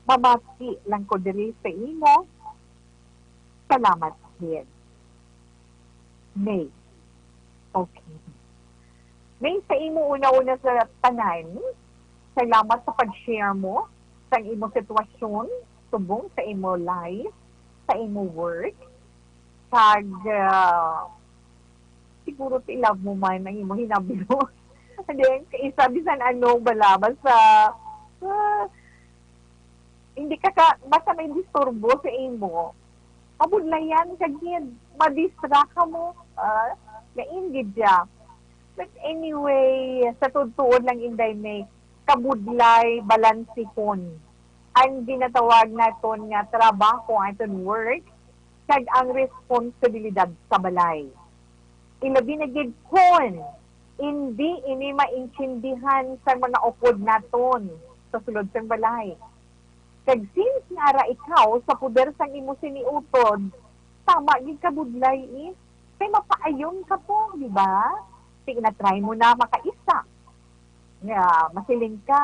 Mamati lang ko diri sa imo. Salamat gid. May. Okay. May, sa imo una-una sa tanan, salamat sa pag-share mo sang imo sitwasyon subong sa imo life, sa imo work, kag, ah, siguro ti-love mo man ang imo hinablo. And then, isa bisan ano bala, basta, ah, hindi ka, ka basta may disturbo sa imo, mabudlayan ka gid, ma-distract ka mo, ah, lain gid siya. But anyway, sa tuod-tuod lang, Inday, may kabudlay balansihon ang ginatawag naton nga trabaho, aton work, kag ang responsibilidad sa balay. Ilabi na gid kon indi ini maintindihan sang mga upod naton sa sulod sang balay. Kag since nga ara ikaw sa poder sang imo sini utod, tama gid ka budlay, eh. Kay mapaayon ka po, di ba? Sige na, try mo na makaisa. Nga, masiling ka,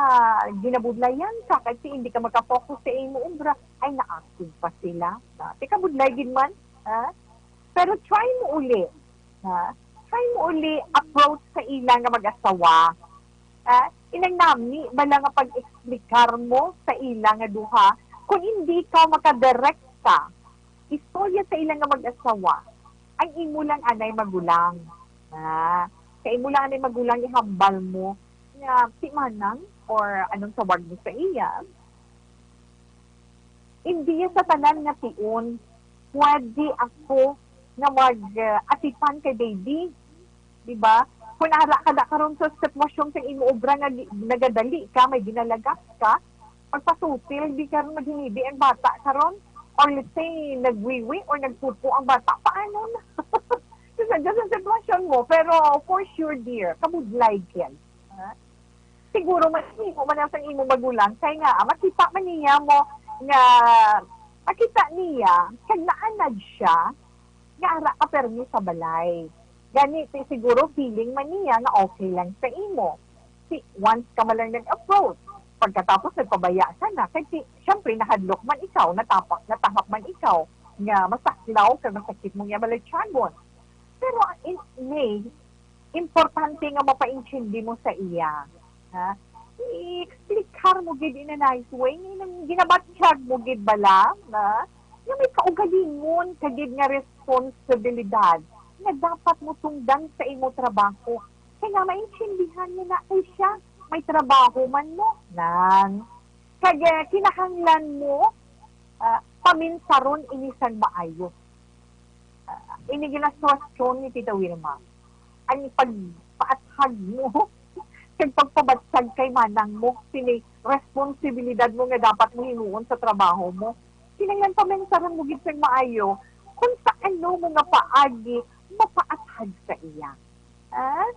ginabudlayan ka kasi hindi ka makafocus sa imo obra. Ay, naakig pa sila. Na, tika, budlay gid man. Ha? Pero try mo uli. Ha? Try mo uli approach sa ila nga mag-asawa. Ha? Inang nami, bala nga pag-explicar mo sa ila nga duha, kung hindi ka makadirekta, istorya sa ila nga mag-asawa, ang imo lang anay magulang. Ah, sa imo lang anay magulang ihambal mo nga si Manang or anong tawag mo sa iya, hindi sa tanan nga tion pwede ako nga mag, ah, atipan kay baby. Di ba? Kung ara ka na karon sa sitwasyon sa imo obra nga gi-, nagadali ka, may ginalagas ka, magpasutil, di karon maghinibi ang bata karon, or let's say, nagwiwi or nagpupo ang bata, paano na? Kasi dyan sa sitwasyon mo, pero for sure, dear, kabudlay yan. Ha? Siguro, mas imo man ang sa imo magulang, kay nga, ah, makita man niya mo nga, makita niya, kag naanad siya, nga ara ka permi sa balay. Gani, ti-, siguro feeling man niya nga okay lang sa imo. Si, once ka man lang nag-approach, pagkatapos nagpabaya ka na, kay ti-, syempre, nahadlok man ikaw, natapak, natahap man ikaw, nga masaklaw kag masakit mo nga balatyagon. Pero in, may, importante nga mapaintindi mo sa iya. Ha? I-explicar mo gid in a nice way. Nang ginabatyag mo gid bala na, nga may kaugalingon ka gid nga responsibilidad nga dapat mo tungdan sa imo trabaho. Kay nga maintindihan niya na kay siya may trabaho man, no? Nan. Kag, eh, kinahanglan mo, ah, paminsaron ini sang maayo. Ah, ini ginasitwasyon ni Tita Wilma. Ang pagpaathag mo, kag pagpabatyag kay manang mo, sini responsibilidad mo nga dapat mo himuon sa trabaho mo. Kinahanglan paminsaron mo gid sang maayo kung sa ano mo nga paagi mapaathag sa iya. Ah?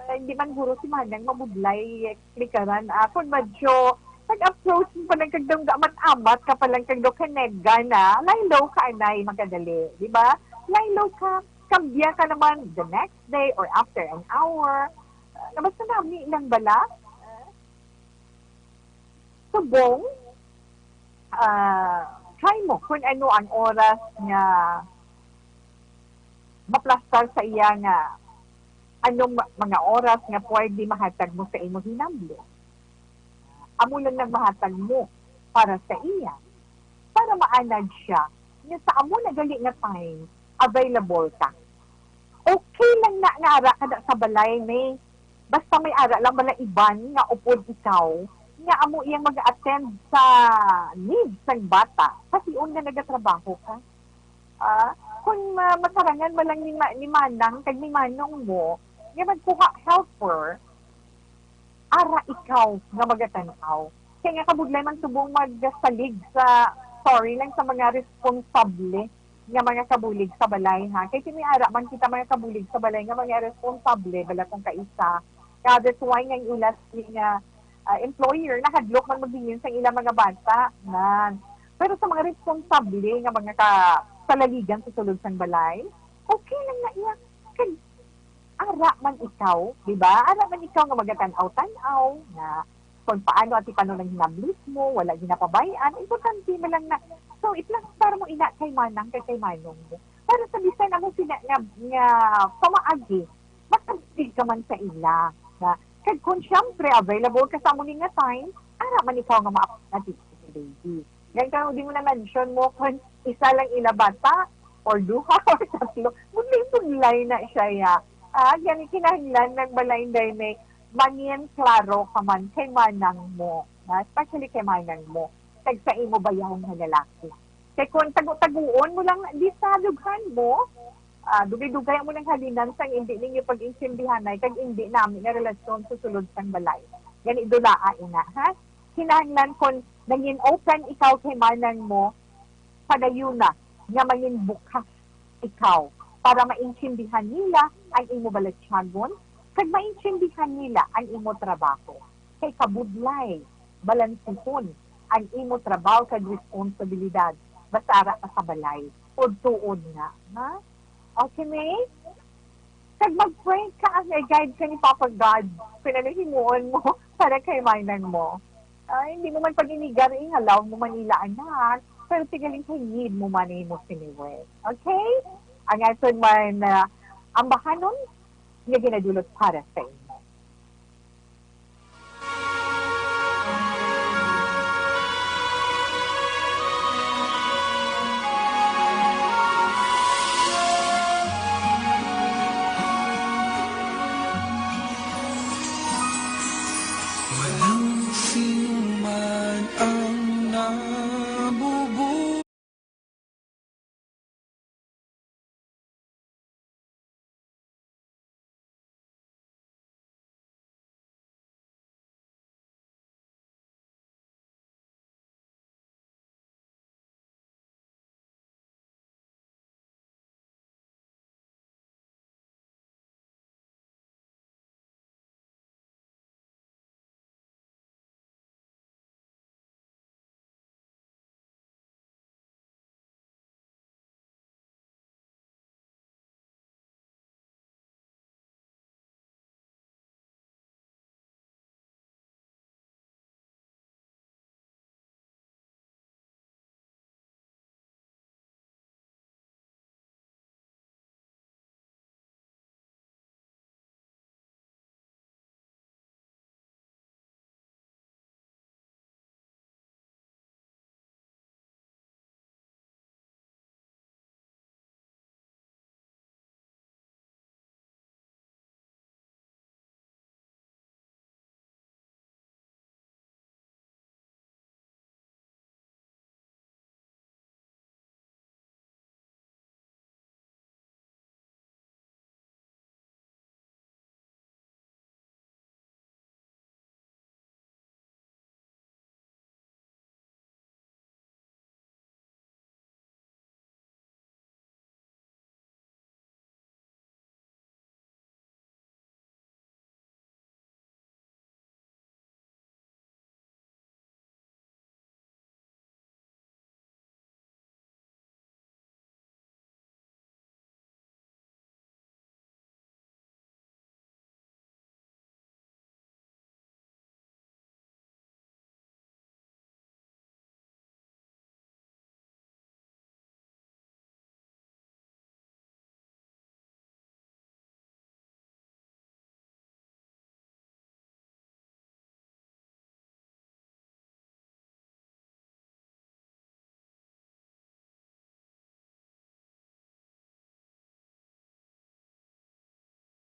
Ah, hindi man guro si Manang mabudlay, explikaran. Ah, kung medyo nag-approach mo pa lang kag dungga amat-amat ka pa lang kag do kanega na, lie low ka, anay, magkadali, di ba? Lie low ka, kambya ka naman the next day or after an hour. Ah, na basta nami lang bala. Ah, subong, ah, try mo kung ano ang oras nga maplastar sa iya nga anong ma-, mga oras nga pwede mahatag mo sa imo hinablo. Amo lang nang mahatag mo para sa iya, para maanad siya nga sa amo na gali nga time, available ka. Okay lang na nga ara ka na sa balay, may basta may ara lang bala iban nga upod ikaw nga amo iyang mag-attend sa needs sang bata, kasi nga nagatrabaho ka. Ah, kung ma-, matarangan man lang ni ma-, ni manang kag ni manong mo nga magkuha helper, ara ikaw nga magatan-aw. Kay nga kabudlay man subong magsalig sa, sorry lang, sa mga responsable nga mga kabulig sa balay, ha. Kay kini ara man kita mga kabulig sa balay nga mga responsable, bala kung kaisa. Kaya that's why nga ang ila sini nga, ah, employer nahadlok man magbilin sa ila mga bata. Nan. Pero sa mga responsable nga mga ka-, salaligan sa sulod sang balay, okay lang na iya. Kag ara man ikaw, di ba? Ara man ikaw nga magatan-aw-tan-aw nga kung paano at paano nang hinablis mo, wala ginapabay-an, importante man lang na. So, iplastar mo ina kay manang kag kay manong mo. Para sa bisan amo sina nga, nga pamaagi, makasig ka man sa ila. Nga, kag kung siyempre available ka sa amo ni nga time, ara man ikaw nga ma-, baby. Yan ka, di mo na mention mo kung isa lang ila bata, or duha, or tatlo. Budlay-budlay na siya, ya. Ah, gani kinahanglan nang bala, Inday, may mangin klaro ka man kay manang mo, na, especially kay manang mo, kag sa imo bayahon nga lalaki. Kay kung tago-taguon mo lang di sa dughan mo, ah, dugay-dugay mo nang halinan sang indi ninyo pag-intindihanay kag indi nami nga relasyon sa sulod sang balay. Gani, dulaa ina, ha? Kinahanglan kung nangin open ikaw kay manang mo, padayuna nga mangin bukas ikaw para maintindihan nila ang imo balatyagon kag maintindihan nila ang imo trabaho. Kay kabudlay, balansihon ang imo trabaho kag responsibilidad basta ara ka sa balay. Tuod-tuod nga, ha? Okay, May? Kag mag-pray ka nga i-guide ka ni Papa God kung ano himuon mo para kay manang mo. Ay, hindi mo man pag-inigar, eh, nga love mo man ila, anak. Pero sigaling kay need mo man imo siniwit. Okay? Ang aton man, ah, ambahanon nga ginadulot para sa imo. Walang sinuman ang nabubu-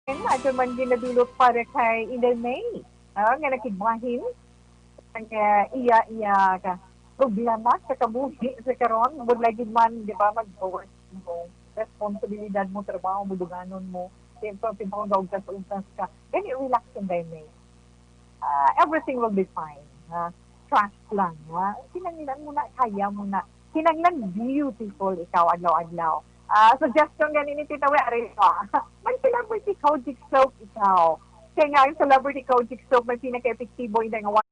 Ato man ginadulot para kay Inday May, ah, nga nakigbahin ang, ah, iya, iya ka problema sa kabuhi sa karon. Budlay gid man, di ba, mag-work mo, responsibilidad mo, trabaho mo, duganon mo, siyempre, pagkaugtas-ugtas ka. Gani, relax, Inday May. Ah, everything will be fine, ha? Trust lang, ha? Kinahanglan mo na, kaya mo na. Kinahanglan beautiful ikaw adlaw-adlaw. Ah, suggestion gani ni Tita Wi, ari ko, ah. Mag-celebrity Kojic soap ikaw. Kaya nga, ang celebrity Kojic soap may pinaka-epektibo, hindi nga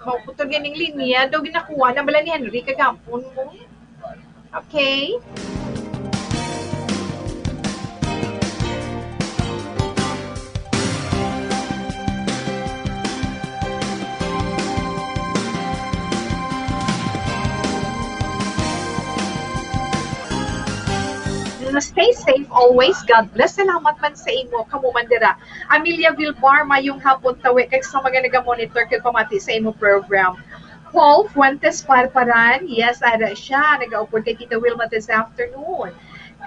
Mauputol ganing linya, daw ginakuha na bala ni Henry kagapon mo. Okay. Stay safe always. God bless. Salamat man sa imo. Kamo man dira. Amelia Vilbar, mayong hapon, tawi, kag sa mga naga-monitor kag pamati sa imo program. Paul Fuentes Parparan, yes, ara siya. Nagaupod kay Tita Wilma this afternoon.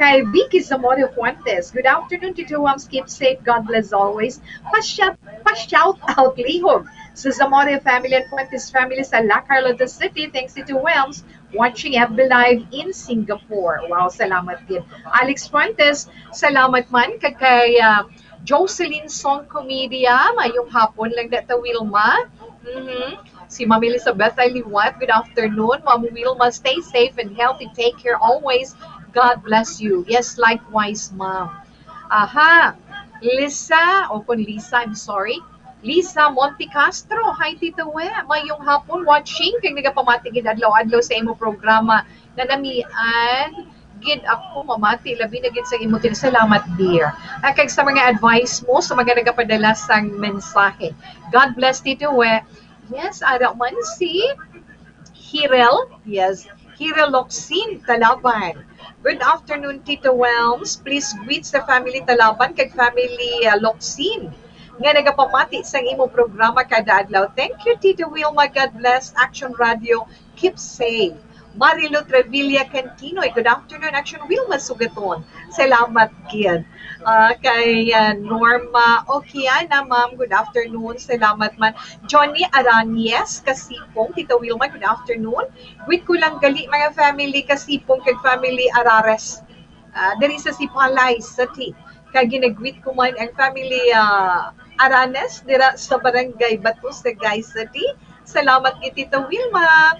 Kay Vicky Zamora Fuentes, good afternoon, Tita Wams. Keep safe. God bless always. Pa-shout, pa-shout out lihog sa Zamora family and Fuentes family sa La Carlota City. Thanks, Tita Wams. Watching F B Live in Singapore. Wow, salamat gid. Alex Fuentes, salamat man. Kag kay, ah, Jocelyn Song Comedia, mayong hapon lang, Tita Wilma. Mhm. Si Ma'am Elizabeth ay liwat. Good afternoon, Ma'am Wilma. Stay safe and healthy. Take care always. God bless you. Yes, likewise, Ma'am. Aha. Lisa, o kung Lisa, I'm sorry. Lisa Monte Castro, hi, Tita We. Mayong hapon, watching. Kag nagapamati gid adlaw-adlaw sa imo programa. Nanamian gid ako mamati, labi na gid sa imo tin-, salamat, dear. Ah, kag sa mga advice mo, sa mga nagapadala sang mensahe. God bless, Tita We. Yes, ara man si Hirel. Yes, Hirel Locsin Talaban. Good afternoon, Tita Welms. Please greet sa family Talaban kag family, ah, Locsin nga nagapamati sang imo programa kada adlaw. Thank you, Tita Wilma. God bless. Action Radio, keep safe. Marilu Trevilla Cantinoy, good afternoon. Action Wilma Sugaton. Salamat gid. Ah, kay, ah, Norma Okiana, ma'am, good afternoon. Salamat man. Johnny Arañez Kasipong, Tita Wilma, good afternoon. Greet ko lang gali mga family Kasipong kag family Arares. Ah, diri sa Sipalay City. Kag ginagreet ko man ang family, ah, Aranes dira sa Barangay Bato, Sagay City. Salamat kay Tita Wilma.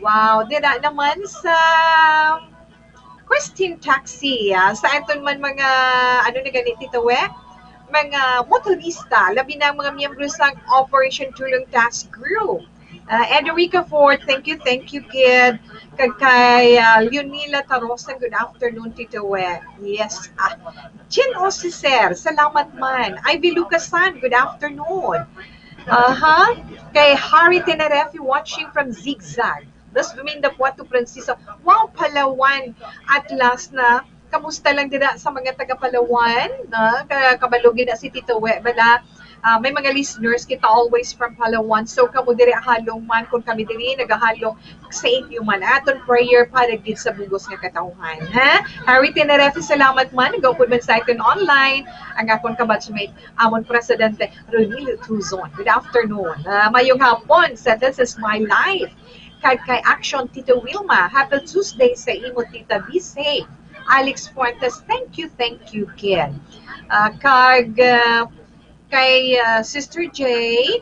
Wow, dira naman sa Christine Taxi, ah, sa aton man mga, ano na gani, Tita We? Mga motorista, labi na ang mga miyembro sang Operation Tulong Task Group. Ah, Ederica Ford, thank you, thank you, gid. Kag kay, ah, Leonila Tarosan, good afternoon, Tita We. Yes, ah, Chin Osiser, salamat man. Ivy Lucasan, good afternoon. Aha. Kay Harry Tenerefi, watching from Zigzag. Dos Dominda, Puerto Princesa. Wow, Palawan. At last na, kamusta lang dira sa mga taga Palawan? Na, ka-, kabalo gid na si Tito We, bala, ah, may mga listeners kita always from Palawan. So, kamo diri halong man, kung kami diri nagahalong sa inyo man. Aton prayer para gid sa bugos nga katawhan, ha? Harry Tenerefi, salamat man. Gaupod man sa aton online. Ang akon kabatchmate, amon presidente, Ronilo Tuzon. Good afternoon. Ah, mayong hapon sa This Is My Life. Kag kay Action, Tito Wilma, happy Tuesday sa imo, tita. Be safe. Alex Fuentes, thank you, thank you, kid. Ah, kag, ah, kay, ah, Sister J,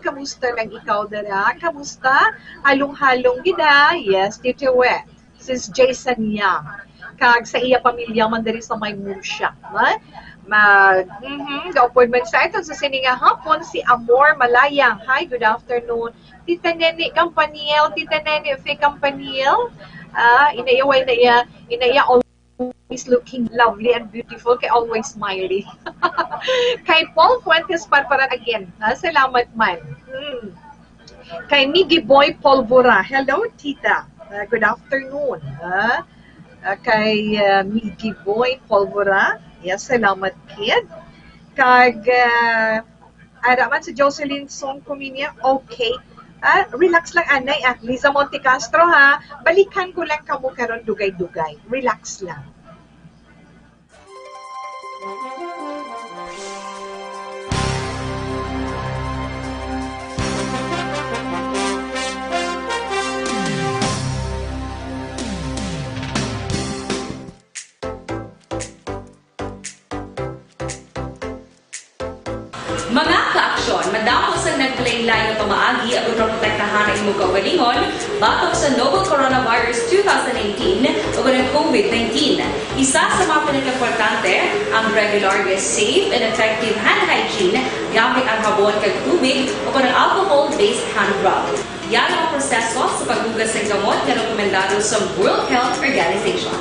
kamusta lang ikaw dira? Kamusta? Halong-halong gid, ah. Yes, Tito We. Sis Jason Yang. Kag sa iya pamilya man diri sa may Murcia, ha? Mag, mhm, gaupod man sa aton sa sini nga hapon, si Amor Malayang. Hi, good afternoon. Tita Nene Campaniel, Tita Nene Fe Campaniel. Ah, ina iya, wa, ina iya, ina iya always looking lovely and beautiful, kay always smiling. Kay Paul Fuentes Parparan again, ha? Salamat man. Hmm. Kay Miggy Boy Polvora. Hello, Tita. Ah, good afternoon, ha? Ah, kay, ah, Miggy Boy Polvora. Yes, salamat, kid. Kag, ah, ara man si Jocelyn Song Cominia. Okay. Ah, relax lang, anay, ah. Liza Montecastro, ha? Balikan ko lang kamo karon dugay-dugay. Relax lang. Mga ka-aksyon, madamo sang naglain-lain nga pamaagi aron maprotektahan ang imo kaugalingon batok sa novel coronavirus two thousand nineteen o ang COVID nineteen. Isa sa mga pinakaimportante ang regular nga safe and effective hand hygiene gamit ang habon kag tubig o ang alcohol-based hand rub. Yan ang proseso sa paghugas ng gamot nga rekomendado sa World Health Organization.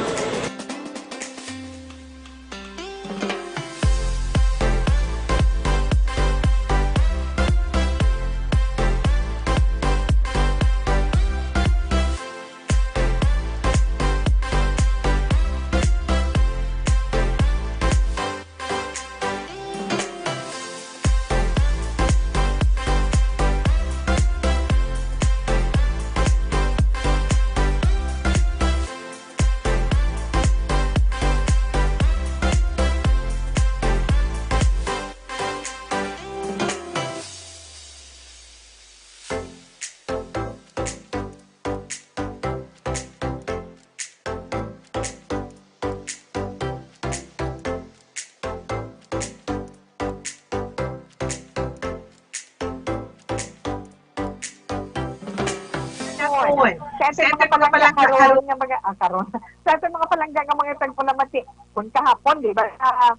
Karon. Sa aton mga palangga karon nga mga, ah, karon. Sa aton mga palangga nga mga tagpalamati, kung kahapon, di ba, ah,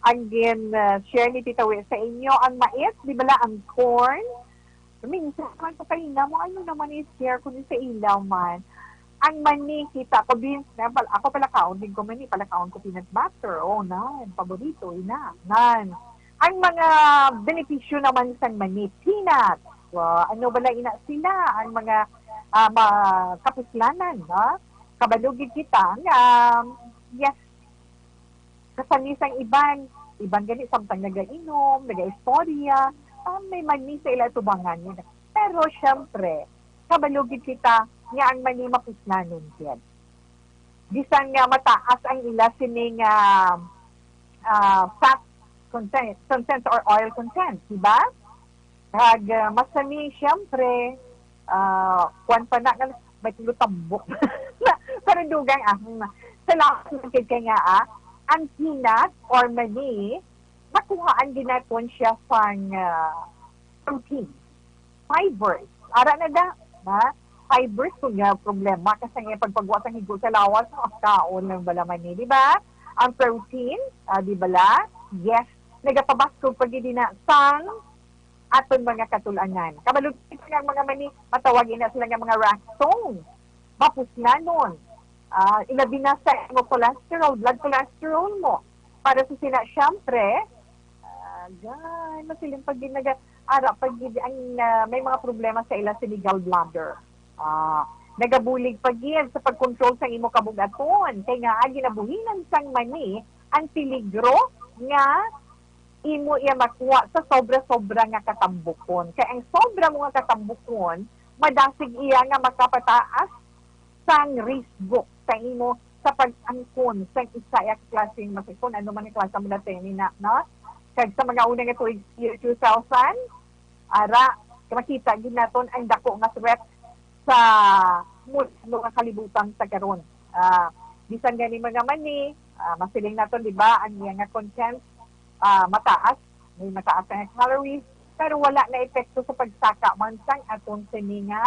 ang gin, ah, share ni Tita Wi sa inyo, ang mais, di ba, ang corn? Minsan, man ko kaina mo, ano naman i-share ko ni sa ilaw man? Ang mani, kita ko, bin, na, pal-, ako palakaon din ko mani, palakaon ko peanut butter. Oh, nan, paborito, ina, nan. Ang mga benepisyo naman sang mani, peanut. Wa, ano bala ina sila? Ang mga, ah, ma-, kapuslanan, no? Kabalo gid kita nga, yes, kasami sang iban, iban gani samtang nagainom, nagaistorya, ah, may mani sa ila tubangan. Pero, syempre, kabalo gid kita nga ang mani mapuslanon gid. Bisan nga mataas ang ila sini nga, ah, fat content, content or oil content, di ba? Kag, ah, masami, siyempre, ah, kuwan pa na, nga may tulo tambok. Pero dugang, ah, hmm. Salamat man gid kay nga, ah, ang peanut or mani, makuhaan gid naton siya sang, ah, protein, fibers. Ara na da, na fibers kung nga problema ka sa nga pagpagwa sang higo sa lawas, no? Kaon lang bala man ni, di ba? Ang protein, ah, di bala? Yes, nagapabaskog pa gid na sang aton mga katul-anan. Kabalo kita nga ang mga mani, matawag ina sila nga mga rough stone. Mapuslanon. Ah, ilabi na sa imo cholesterol, blood cholesterol mo. Para sa sina, syempre, ah, gan, masiling pag ginaga, ara pag gid ang, ah, may mga problema sa ila sini gallbladder. Ah, nagabulig pa gid sa pag-control sa imo kabugaton. Kay nga, ginabuhinan sang mani ang peligro nga imo iya makuha sa sobra-sobra nga katambukon. Kay ang sobra mo nga katambukon, madasig iya nga makapataas sang risgo sa imo sa pag-angkon sang isa ya klase nga masakit, ano man ang klase mo na tenina, no? Kag sa mga una nga tuig, year two thousand, ara, makita gid naton ang dako nga threat sa mundo nga kalibutan sa karon. Ah, bisan gani mga mani, ah, masiling naton, di ba, ang iya nga content, ah, mataas, may mataas nga calories, pero wala na epekto sa pagsaka man sang aton sini nga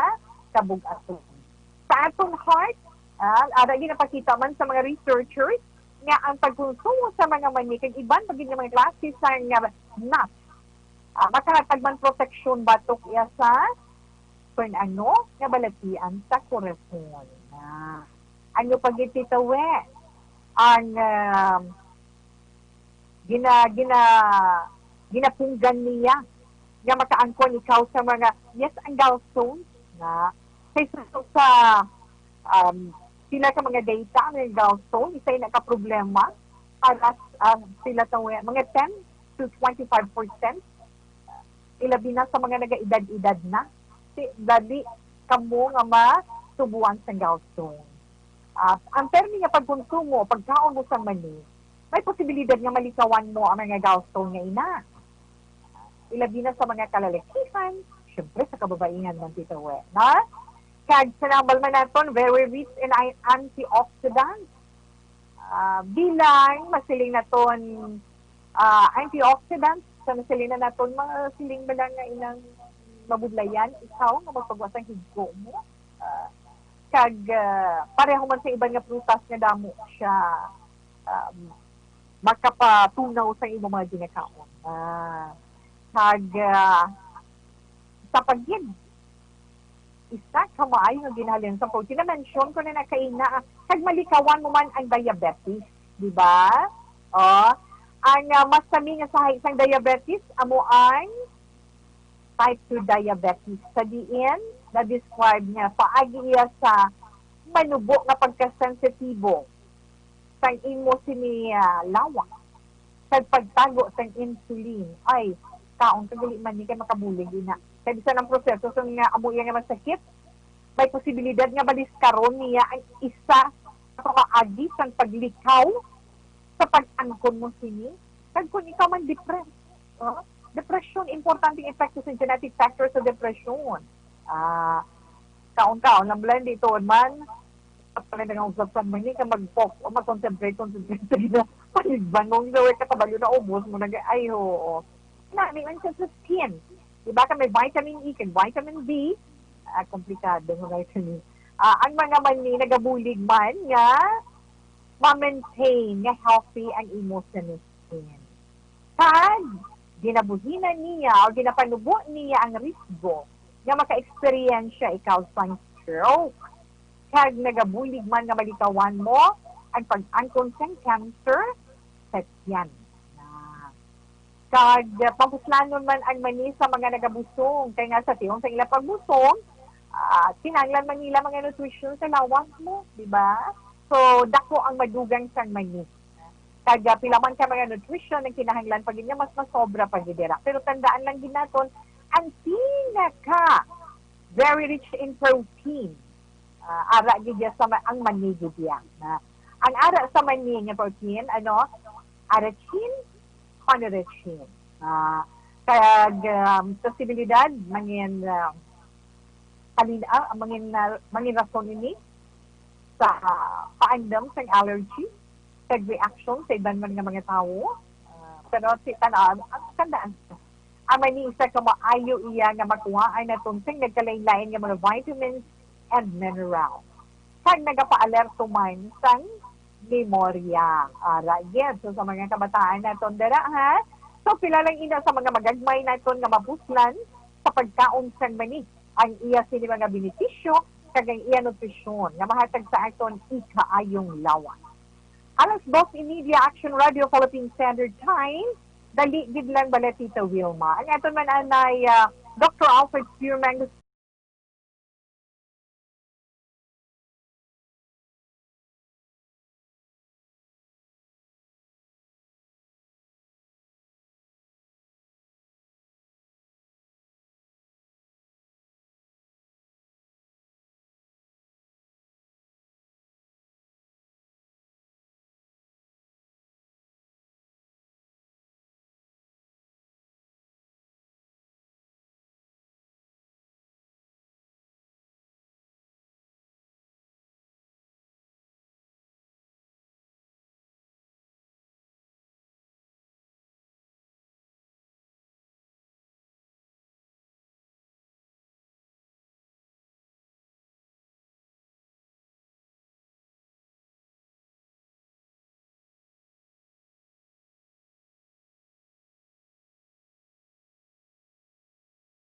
kabug-aton. Sa aton heart, ah, ara ginapakita man sa mga researchers nga ang pagkonsumo sa mga mani kag iban pa gid nga mga klase sa nga nuts, ah, makahatag man proteksyon batok iya sa kun ano nga balatian sa korason. Ah, ano pa gid, Tita We? Ang, um, gina-, gina-, ginapunggan niya nga makaangkon ikaw sa mga, yes, ang gallstones nga. Kay sa, sa, um, pila ka mga data, ang gallstone, isa na ka problema para sa, um, pila to, eh, mga ten to twenty-five percent. Ilabi na sa mga nagaedad-edad na. Si, dali kamo nga matubuan sa gallstone. Ah, ang permi nga pagkonsumo, pagkaon mo sang mani, may posibilidad nga malikawan mo ang mga gallstone nga ina. Ilabi na sa mga kalalakihan, syempre sa kababaihan man, Tita We, na? Kag sa nambal man naton, very rich in i-, antioxidants. Ah, bilang masiling naton, ah, antioxidants, sa nasiling na naton, mga siling ba lang nga inang mabudlayan, ikaw nga magpagwa sang higko mo. Ah, kag, ah, pareho man sa iban nga prutas nga damo siya, um, makapatunaw sa imo mga ginakaon. Ah, kag, ah, sa pagid, isa ka maayo nga ginhalin sa protein. Na-mention ko na na kaina, ah, kag malikawan mo man ang diabetes, di ba? Oh, ang, ah, mas sami nga sahi sang diabetes amo ang type two diabetes. Sa diin, na-describe niya paagi iya sa manubo nga pagkasensitibo sang imo sini, ah, lawas kag pagtago sang insulin. Ay, kaon ka gali man ni kay makabulig ina. Kay bisan ang proseso sang nga amo iya nga masakit, may posibilidad nga baliskaron niya ang isa ka paagi sang paglikaw sa pag-angkon mo sini. Kag kung ikaw man depressed, no? Depression, importanteng epekto sa genetic factor sa depression. Ah, kaon-kaon lang bala, hindi tuod man. Pala nga usap sa mani ka mag-focus o mag-concentrate, concentrate sa ina. Panigbangong sa way ka kabalo na ubos mo nag-, ay, oo. Nani man siya sa skin. Di ba ka may vitamin E kag vitamin B? Ah, komplikado nga vitamin. Ah, ang mga mani nagabulig man nga ma-maintain nga healthy ang imo skin. Kag ginabuhinan niya o ginapanubo niya ang risgo nga maka-eksperyensya ikaw sang stroke. Kag nagabulig man nga malikawan mo ang pag-angkon sang cancer sa tiyan. Na. Kag, ah, papuslanon man ang mani sa mga nagabusong, kay nga sa tion sa ila pagbusong, ah, kinahanglan man nila mga nutrition sa lawas mo, di ba? So, dako ang madugang sang mani. Kag, ah, pila man ka mga nutrition ang kinahanglan pa gid nga mas masobra pa gid dira. Pero tandaan lang gid naton, ang pinaka very rich in protein, ah, ara gid ya sa ma-, ang mani gid ya. Na, ang ara sa mani nga protein, ano, arachin, coenrichin. Ah, kag, um, posibilidad mangin, ah, halin, ah, mangin, ah, mangin rason ini sa paandam sang allergy kag reaction sa iban man nga mga tawo. Ah, pero si tan-, ang tandaan, ang mani isa ka maayo iya nga makuhaan naton sing nagkalain-lain nga mga vitamins and minerals. Kag nagapaalerto man sang memorya. Ara, yes. So, sa mga kabataan naton dira, ha? So, pila lang ina sa mga magagmay naton nga mapuslan sa pagkaon sang mani ang iya sini mga benepisyo kag ang iya nutrisyon nga mahatag sa aton ikaayong lawas. Alas dos y media, Action Radio Philippine Standard Time. Dali gid lang bala, Tita Wilma. Ang aton man anay, ah, Doctor Alfred Spearman.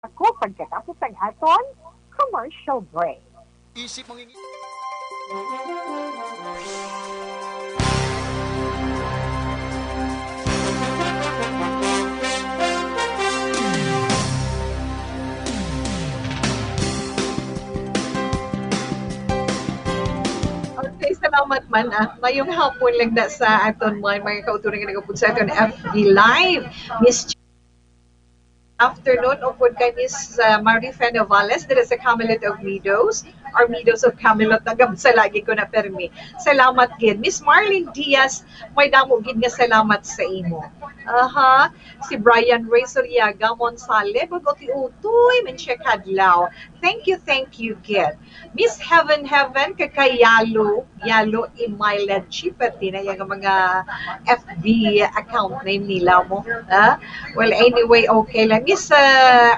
Ako pagkatapos ang aton commercial break. Isip mong Okay, salamat man, ah. Mayong hapon lang na sa aton man, mga kauturan nga nagapod sa aton F B Live. Miss afternoon, upod kay Miss, ah, Marife Novales, diri sa Camelot of Meadows, or Meadows of Camelot, nagabasa lagi ko na permi. Salamat gid. Miss Marlene Diaz, may damo gid nga salamat sa imo. Aha, si Brian Ray Soriaga Monsale, bag-o ti utoy man siya kadlaw. Thank you, thank you gid. Miss Heaven Heaven, kay kay Yalo, Yalo Imilad Chipati na yung mga F B account name nila mo. Ah? Well, anyway, okay lang. Miss, ah,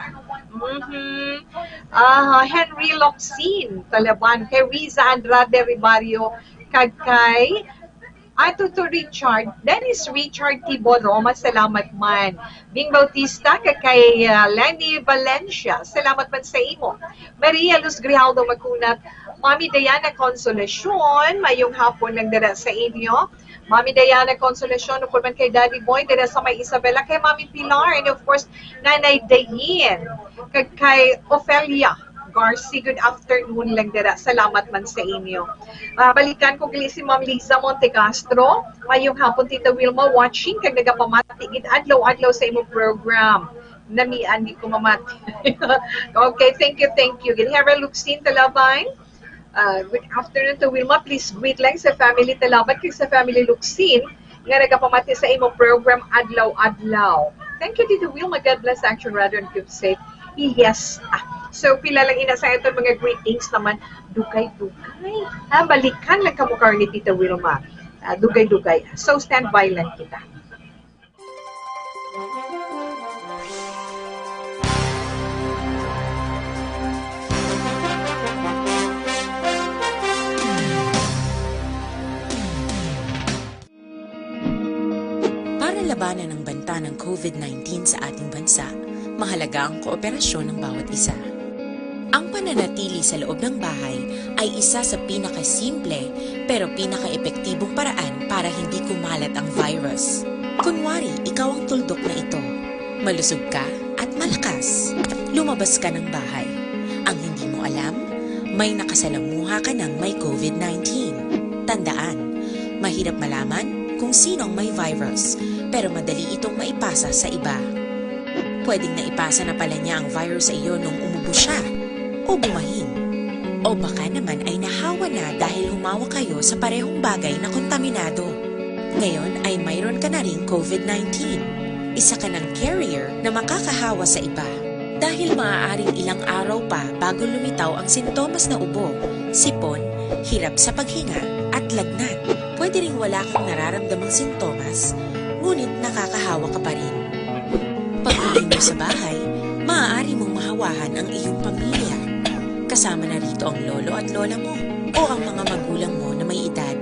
mhm. Ah, Henry Locsin, Talaban, kay Riza Andrade Ribario, kag kay Ato to Richard, Dennis Richard Tibo Roma, salamat man. Bing Bautista, kag kay, ah, Lenny Valencia, salamat man sa imo. Maria Luz Grijaldo Makunat, Mami Diana Consolacion, mayong hapon lang dira sa inyo. Mami Diana Consolacion, upod man kay Daddy Boy, dira sa may Isabela, kay Mami Pilar, and of course, Nanay Dayin, kag kay Ofelia Garci, good afternoon lang dira. Salamat man sa inyo. Ah, balikan ko gali si Ma'am Liza Montecastro. Mayong hapon, Tita Wilma, watching kag nagapamati gid adlaw-adlaw sa imo program. Namian gid ko mamati. Okay, thank you, thank you. Gid Hera Luxin Talabay. Ah, good afternoon to Wilma. Please greet lang sa family Talabay kag sa family Luxin nga nagapamati sa imo program adlaw-adlaw. Thank you, Tita Wilma. God bless Action Radio and keep safe. Yes. Ah, so, pila lang ina sa aton mga greetings naman. Dugay-dugay. Ah, balikan lang kamo karon ni Tita Wilma. Ah, dugay-dugay. So, stand by lang kita. Para labanan ang banta ng COVID nineteen sa ating bansa, mahalaga ang kooperasyon ng bawat isa. Ang pananatili sa loob ng bahay ay isa sa pinakasimple pero pinakaepektibong paraan para hindi kumalat ang virus. Kunwari, ikaw ang tuldok na ito. Malusog ka at malakas. Lumabas ka ng bahay. Ang hindi mo alam, may nakasalamuha ka ng may COVID nineteen. Tandaan, mahirap malaman kung sino ang may virus, pero madali itong maipasa sa iba. Pwedeng naipasa na pala niya ang virus sa iyo nung umubo siya, o bumahin. O baka naman ay nahawa na dahil humawak kayo sa parehong bagay na kontaminado. Ngayon ay mayroon ka na ring COVID nineteen. Isa ka ng carrier na makakahawa sa iba. Dahil maaaring ilang araw pa bago lumitaw ang sintomas na ubo, sipon, hirap sa paghinga, at lagnat. Pwede ring wala kang nararamdamang sintomas, ngunit nakakahawa ka pa rin. Pag-uwi mo sa bahay, maaari mong mahawahan ang iyong pamilya. Kasama na rito ang lolo at lola mo o ang mga magulang mo na may edad.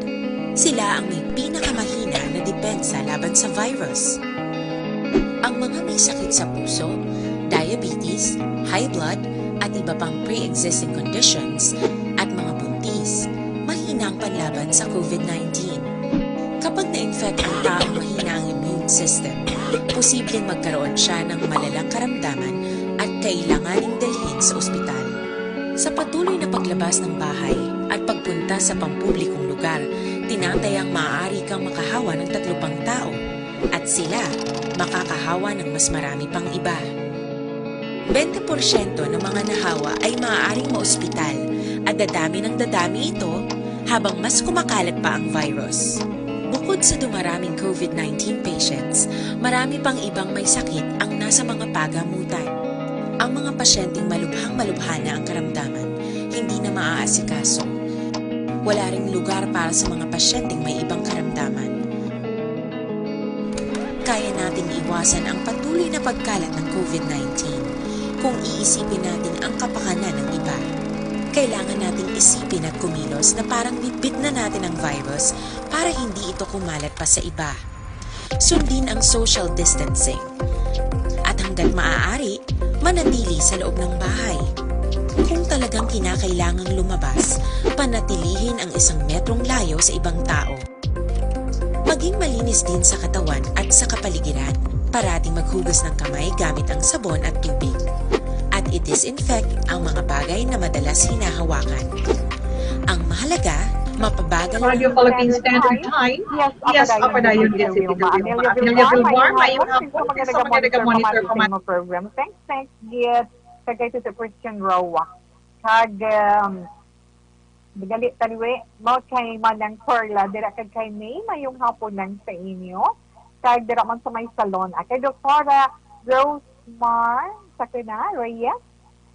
Sila ang may pinakamahina na depensa laban sa virus. Ang mga may sakit sa puso, diabetes, high blood, at iba pang pre-existing conditions, at mga buntis, mahina ang panlaban sa COVID nineteen. Kapag na-infect ang taong mahina ang immune system, posibleng magkaroon siya ng malalang karamdaman at kailanganing dalhin sa ospital. Sa patuloy na paglabas ng bahay at pagpunta sa pampublikong lugar, tinatayang maaari kang makahawa ng tatlo pang tao at sila makakahawa ng mas marami pang iba. Bente porsyento ng mga nahawa ay maaaring maospital at dadami ng dadami ito habang mas kumakalat pa ang virus. Bukod sa dumaraming COVID nineteen patients, marami pang ibang may sakit ang nasa mga pagamutan. Ang mga pasyenteng malubhang-malubha na ang karamdaman, hindi na maaasikaso. Wala ring lugar para sa mga pasyenteng may ibang karamdaman. Kaya nating iwasan ang patuloy na pagkalat ng COVID nineteen kung iisipin natin ang kapakanan ng iba. Kailangan nating isipin at kumilos na parang bitbit na natin ang virus para hindi ito kumalat pa sa iba. Sundin ang social distancing. At hanggat maaari, manatili sa loob ng bahay. Kung talagang kinakailangang lumabas, panatilihin ang isang metrong layo sa ibang tao. Maging malinis din sa katawan at sa kapaligiran. Parating maghugas ng kamay gamit ang sabon at tubig. At i-disinfect ang mga bagay na madalas hinahawakan. Ang mahalaga, mapabagal Radio Philippine Standard Time. Yes, yes, apadayon din si Tita Wilma. Amelia Vilmar, mayong hapon sa mga nag-monitor sa mga program. Thanks, thanks, Gid. Kag kay Tito Christian Roa. Kag, um, Gali taliwi, mo kay Manang Perla, dira kag kay May, mayong hapon lang sa inyo. Kag dira man sa may salon, ah, kay Doktora Rosemar, sa kuna, Reyes,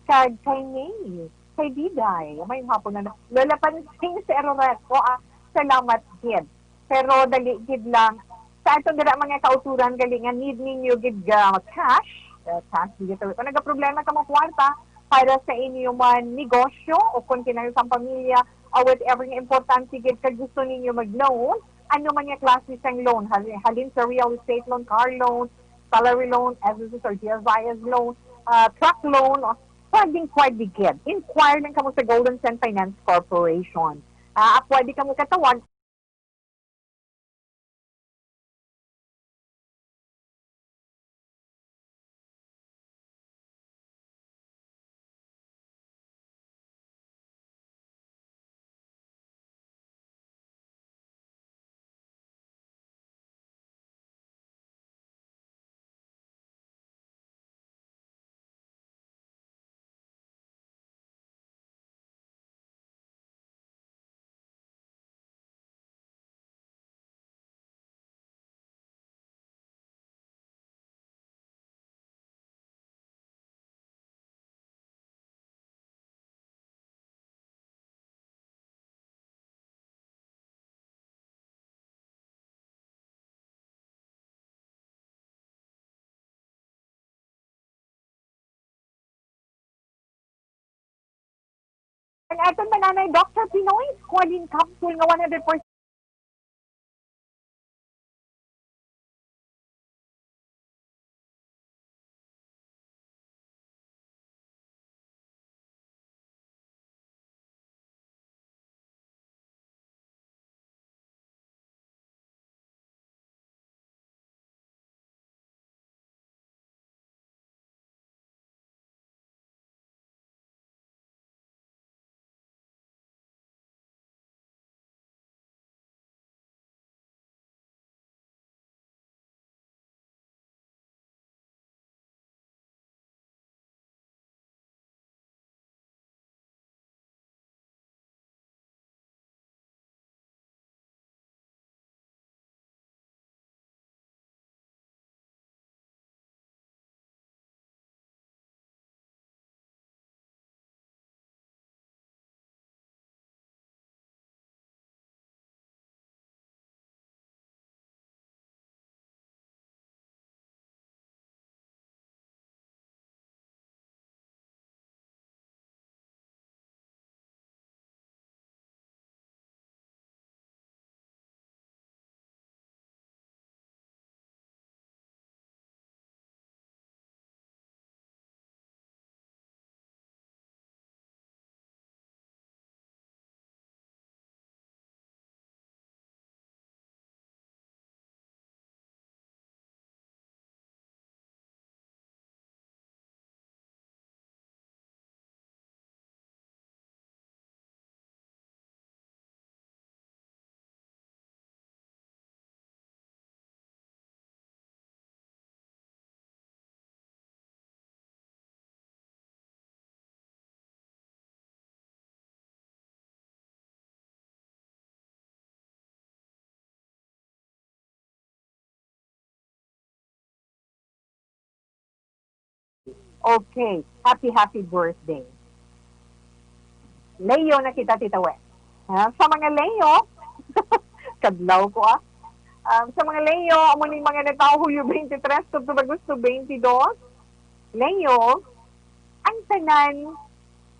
kag kay May, kay Diday, mayong hapon lang. Lola Pansing sa Eroreco, ah, salamat gid. Pero dali gid lang. Sa aton dira mga kauturan, gali nga need ninyo gid ga cash, eh, cash gid ito. Kung nagaproblema ka mo kwarta para sa inyo man negosyo o kung kinahanglan sa pamilya, o whatever nga importante gid kag gusto ninyo mag-loan, Ano man nga klase sang loan, hal-, halin sa real estate loan, car loan, salary loan, S S S or G S I S loan, ah, truck loan, o pwedeng, pwede gid. Inquire lang kamo sa Golden Sen Finance Corporation. Ah, pwede kamo katawag Ang aton mananay, Doctor Pinoy, Squalene capsule nga one hundred percent. Okay. Happy, happy birthday. Leo na kita, Tita Wes. Ha? Sa mga Leo, kadlaw ko, ah. Um, sa mga Leo, amo ni mga natawo Hulyo twenty-three tubtob Agosto twenty-two. Leo, ang tanan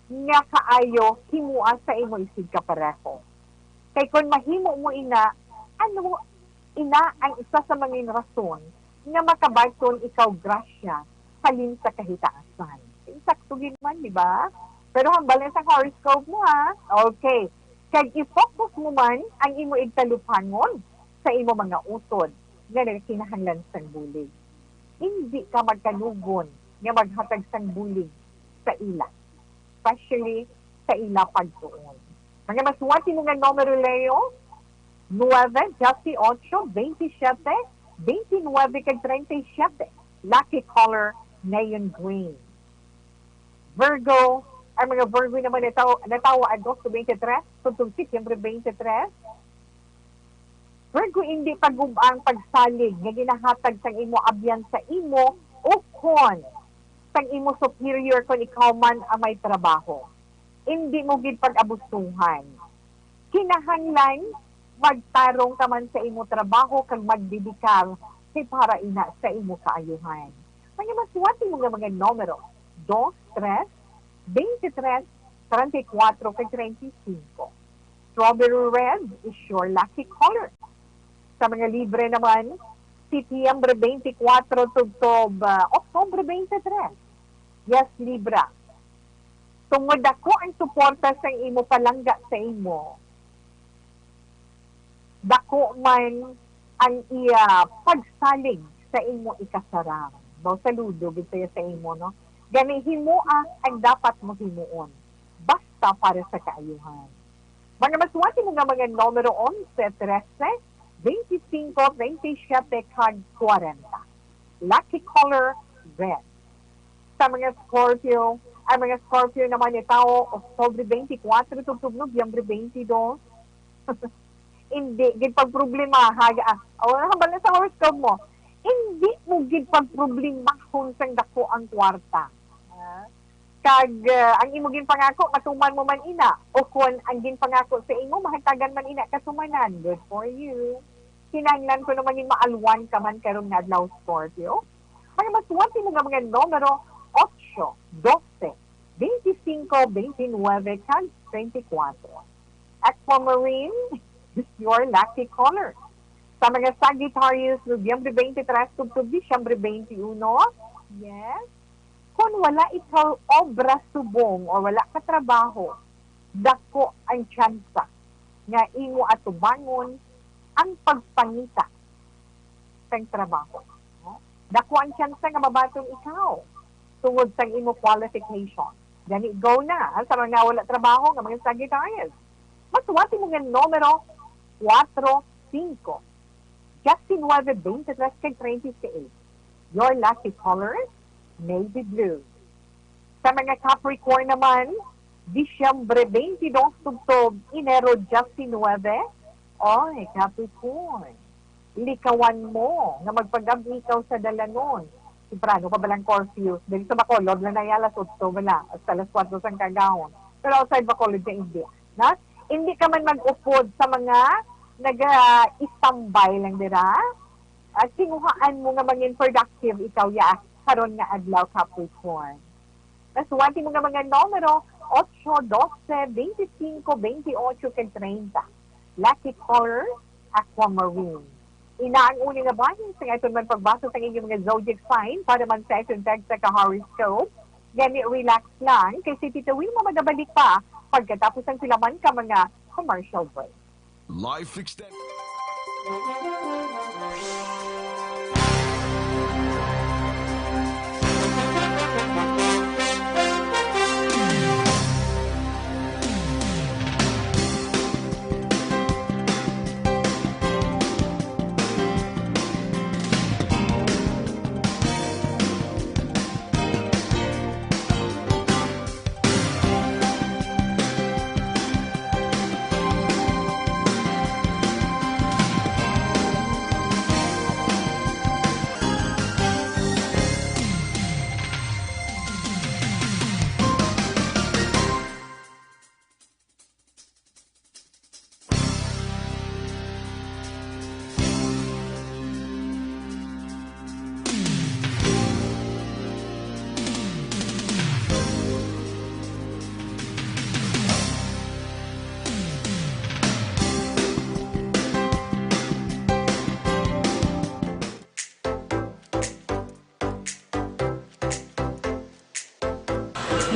nga kaayo himoa sa imo isigkapareho. Kay kon mahimo mo ina, ano ina ang isa sa mga rason nga makabaton ikaw grasya halin sa kahitaasan? Insakto gid man, di ba? Pero hambal na sa horoscope mo, ha? Okay. Kag i-focus mo man ang imo igtaluphangon sa imo mga utod nga nagakinahanglan sang bulig. Indi ka magkanugon nga maghatag sang bulig sa ila, especially sa ila pagtuon. Mga masuwati mo nga numero, Leo, nuebe, dieciocho, veintisiete, veintinueve, kag treinta y siete. Lucky color, neon green. Virgo, ang mga Virgo naman natawo, natawo Agosto twenty-three, tubtob Setyembre twenty-three. Virgo, indi pagub-ang pagsalig nga ginahatag sang imo abyan sa imo ukon sang imo superior kon ikaw man ang may trabaho. Indi mo gid pag-abusuhan. Kinahanglan magtarong ka man sa imo trabaho kag magdedikar kay para ina sa imo kaayuhan. Mga masuwati mo nga mga numero, dos, tres, veintitrés, treinta y cuatro, kag treinta y cinco. Strawberry red is your lucky color. Sa mga Libra naman, Setyembre twenty-four tubtob, ah, Oktubre twenty-three. Yes, Libra. Tungod dako ang suporta sang imo palangga sa imo, dako man ang iya pagsalig sa imo ikasarang. Mao, saludo gid siya sa imo, no? Gani, himoa ang dapat mo himuon, basta para sa kaayuhan. Mga masuwati mo nga mga numero: onse, trese, twenty-cinco, twenty-siete, kag kwarenta. Lucky color, red. Sa mga Scorpio, ang mga Scorpio naman ni tao, Oktubre twenty-four tubtob Nobyembre twenty-two. Hindi gid pagproblemaha, ah, o, hambal na sa horoscope mo, hindi mo gid pagproblemahon sang dako ang kwarta. Ah, kag, ah, ang imo ginpangako, matuman mo man ina, o kon ang ginpangako sa imo, mahatagan man ina katumanan. Good for you. Kinahanglan ko naman ning maalwan ka man karon nga adlaw, Scorpio. Mga masuwati mo nga mga numero: otso, dose, twenty-cinco, twenty-nuebe, kag twenty-four. Aquamarine is your lucky color. Sa mga Sagittarius, Nobyembre twenty-three tubtob Disyembre twenty-one, yes, kon wala ikaw obra subong o wala ka trabaho, dako ang tsansa nga imo atubangon ang pagpangita sang trabaho, no? Dako ang tsansa nga mabaton ikaw tungod sang imo qualification. Gani, go na, ha, sa mga wala trabaho nga mga Sagittarius. Masuwati mo nga numero: kuwatro, singko, diecinuebe, veintitrés, kag treinta y seis. Your lucky colors, navy blue. Sa mga Capricorn naman, Disyembre twenty-dos tubtob Enero diecinuebe. Oy, Capricorn, likawan mo nga magpagab-i ikaw sa dalanon. Temprano pa bala ang curfew. Diri sa Bacolod, wala na, alas otso bala, hasta alas kuwatro sang kaagahon. Pero outside Bacolod na, hindi na. Hindi ka man mag-upod sa mga naga-istambay lang dira. Ah, tinguhaan mo nga mangin productive ikaw, ya, karon nga adlaw, Capricorn. Masuwati mo nga mga numero: otso, dose, veinticinco, veintiocho, kag treinta. Lucky color, aquamarine. Ina ang uli nga bahin sa aton man pagbasa sa inyong mga zodiac sign para man sa aton tagsa ka horoscope. Gani, relax lang, kay si Tita Wilma magabalik pa pagkatapos ang pila man ka mga commercial break. Life extended.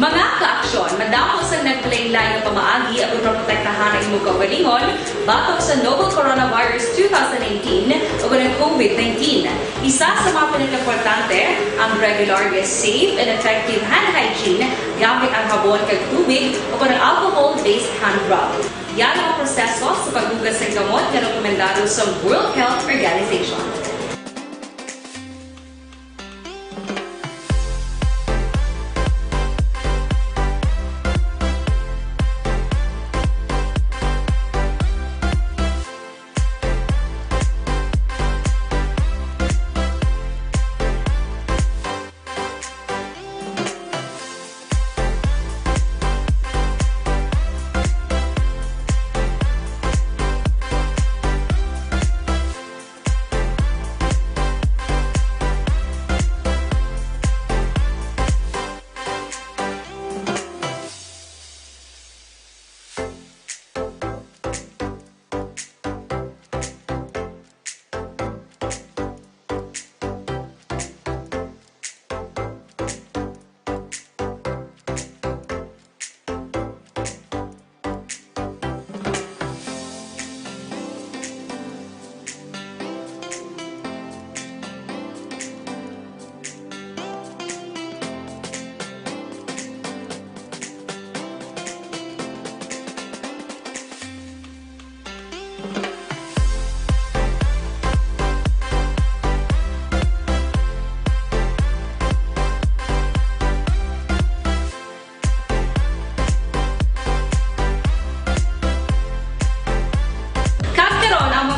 Mga ka-aksyon, madamo sang naglain-lain nga pamaagi aron maprotektahan ang imo kaugalingon batok sa novel coronavirus two thousand nineteen o ang COVID nineteen. Isa sa mga pinakaimportante, ang regular nga safe and effective hand hygiene gamit ang habon kag tubig o ang alcohol-based hand rub. Yan ang proseso sa paghugas sa kamot nga rekomendado sa World Health Organization.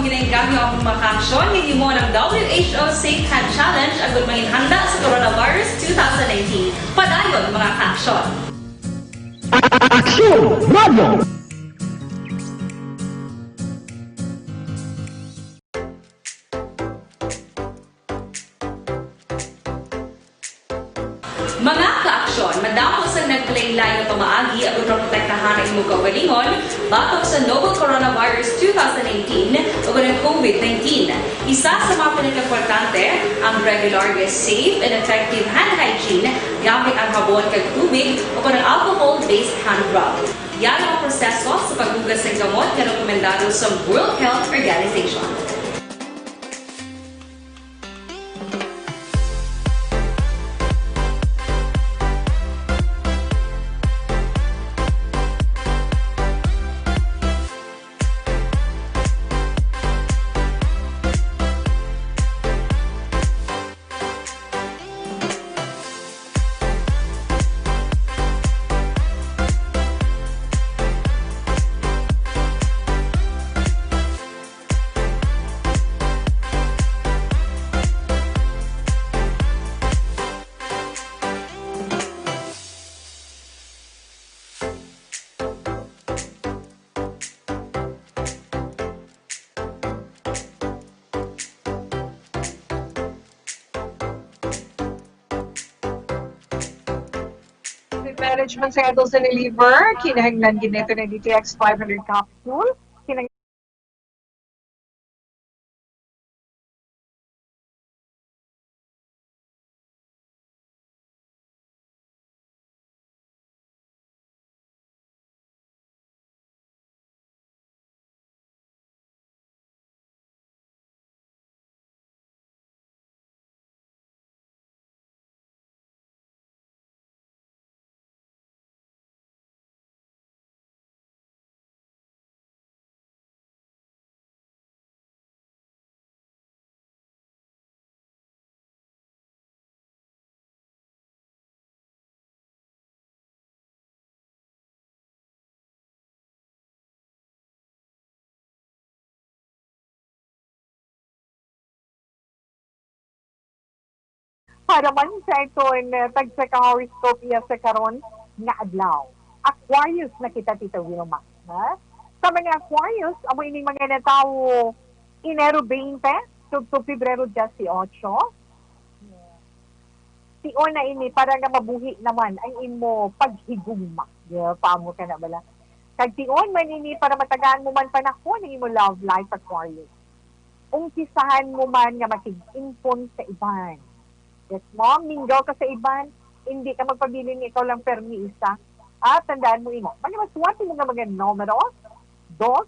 Hinay kami ang mga kaaksyon nga himo ng W H O Safe Hand Challenge agud manginhanda sa coronavirus two thousand nineteen. Padayon, mga kaaksyon. Aksyon Radio! Mga kaaksyon, madamo sang naglain-lain nga pamaagi agud maprotektahan ang imo kaugalingon batok sa novel coronavirus two thousand nineteen o ang COVID nineteen. Isa sa mga pinakaimportante, ang regular nga safe and effective hand hygiene gamit ang habon kag tubig o ang alcohol-based hand rub. Yara ang proseso sa paghugas sang kamot nga rekomendado sa World Health Organization. Management sa atong sa liver, kinahanglan gid nato na D T X five hundred capsule. Kinahang- Para man sa aton, eh, tagsa ka horoscope iya sa karon nga adlaw. Aquarius na kita, Tita Wilma, ha? Sa mga Aquarius, amo ining mga natawo Enero twenty, tubtob Pebrero dieciocho. Tion na ini para nga mabuhi naman ang imo paghigugma. Yeah, paamo ka na bala. Kag tion man ini para matagaan mo man panahon ang imo love life, Aquarius. Ungkisahan mo man nga makig-impon sa iban. Yes, ma'am, minggaw ka sa iban, hindi ka magpabilin nga ikaw lang permi isa. At tandaan mo ina, mga maswerte mo nga mga numero, dos,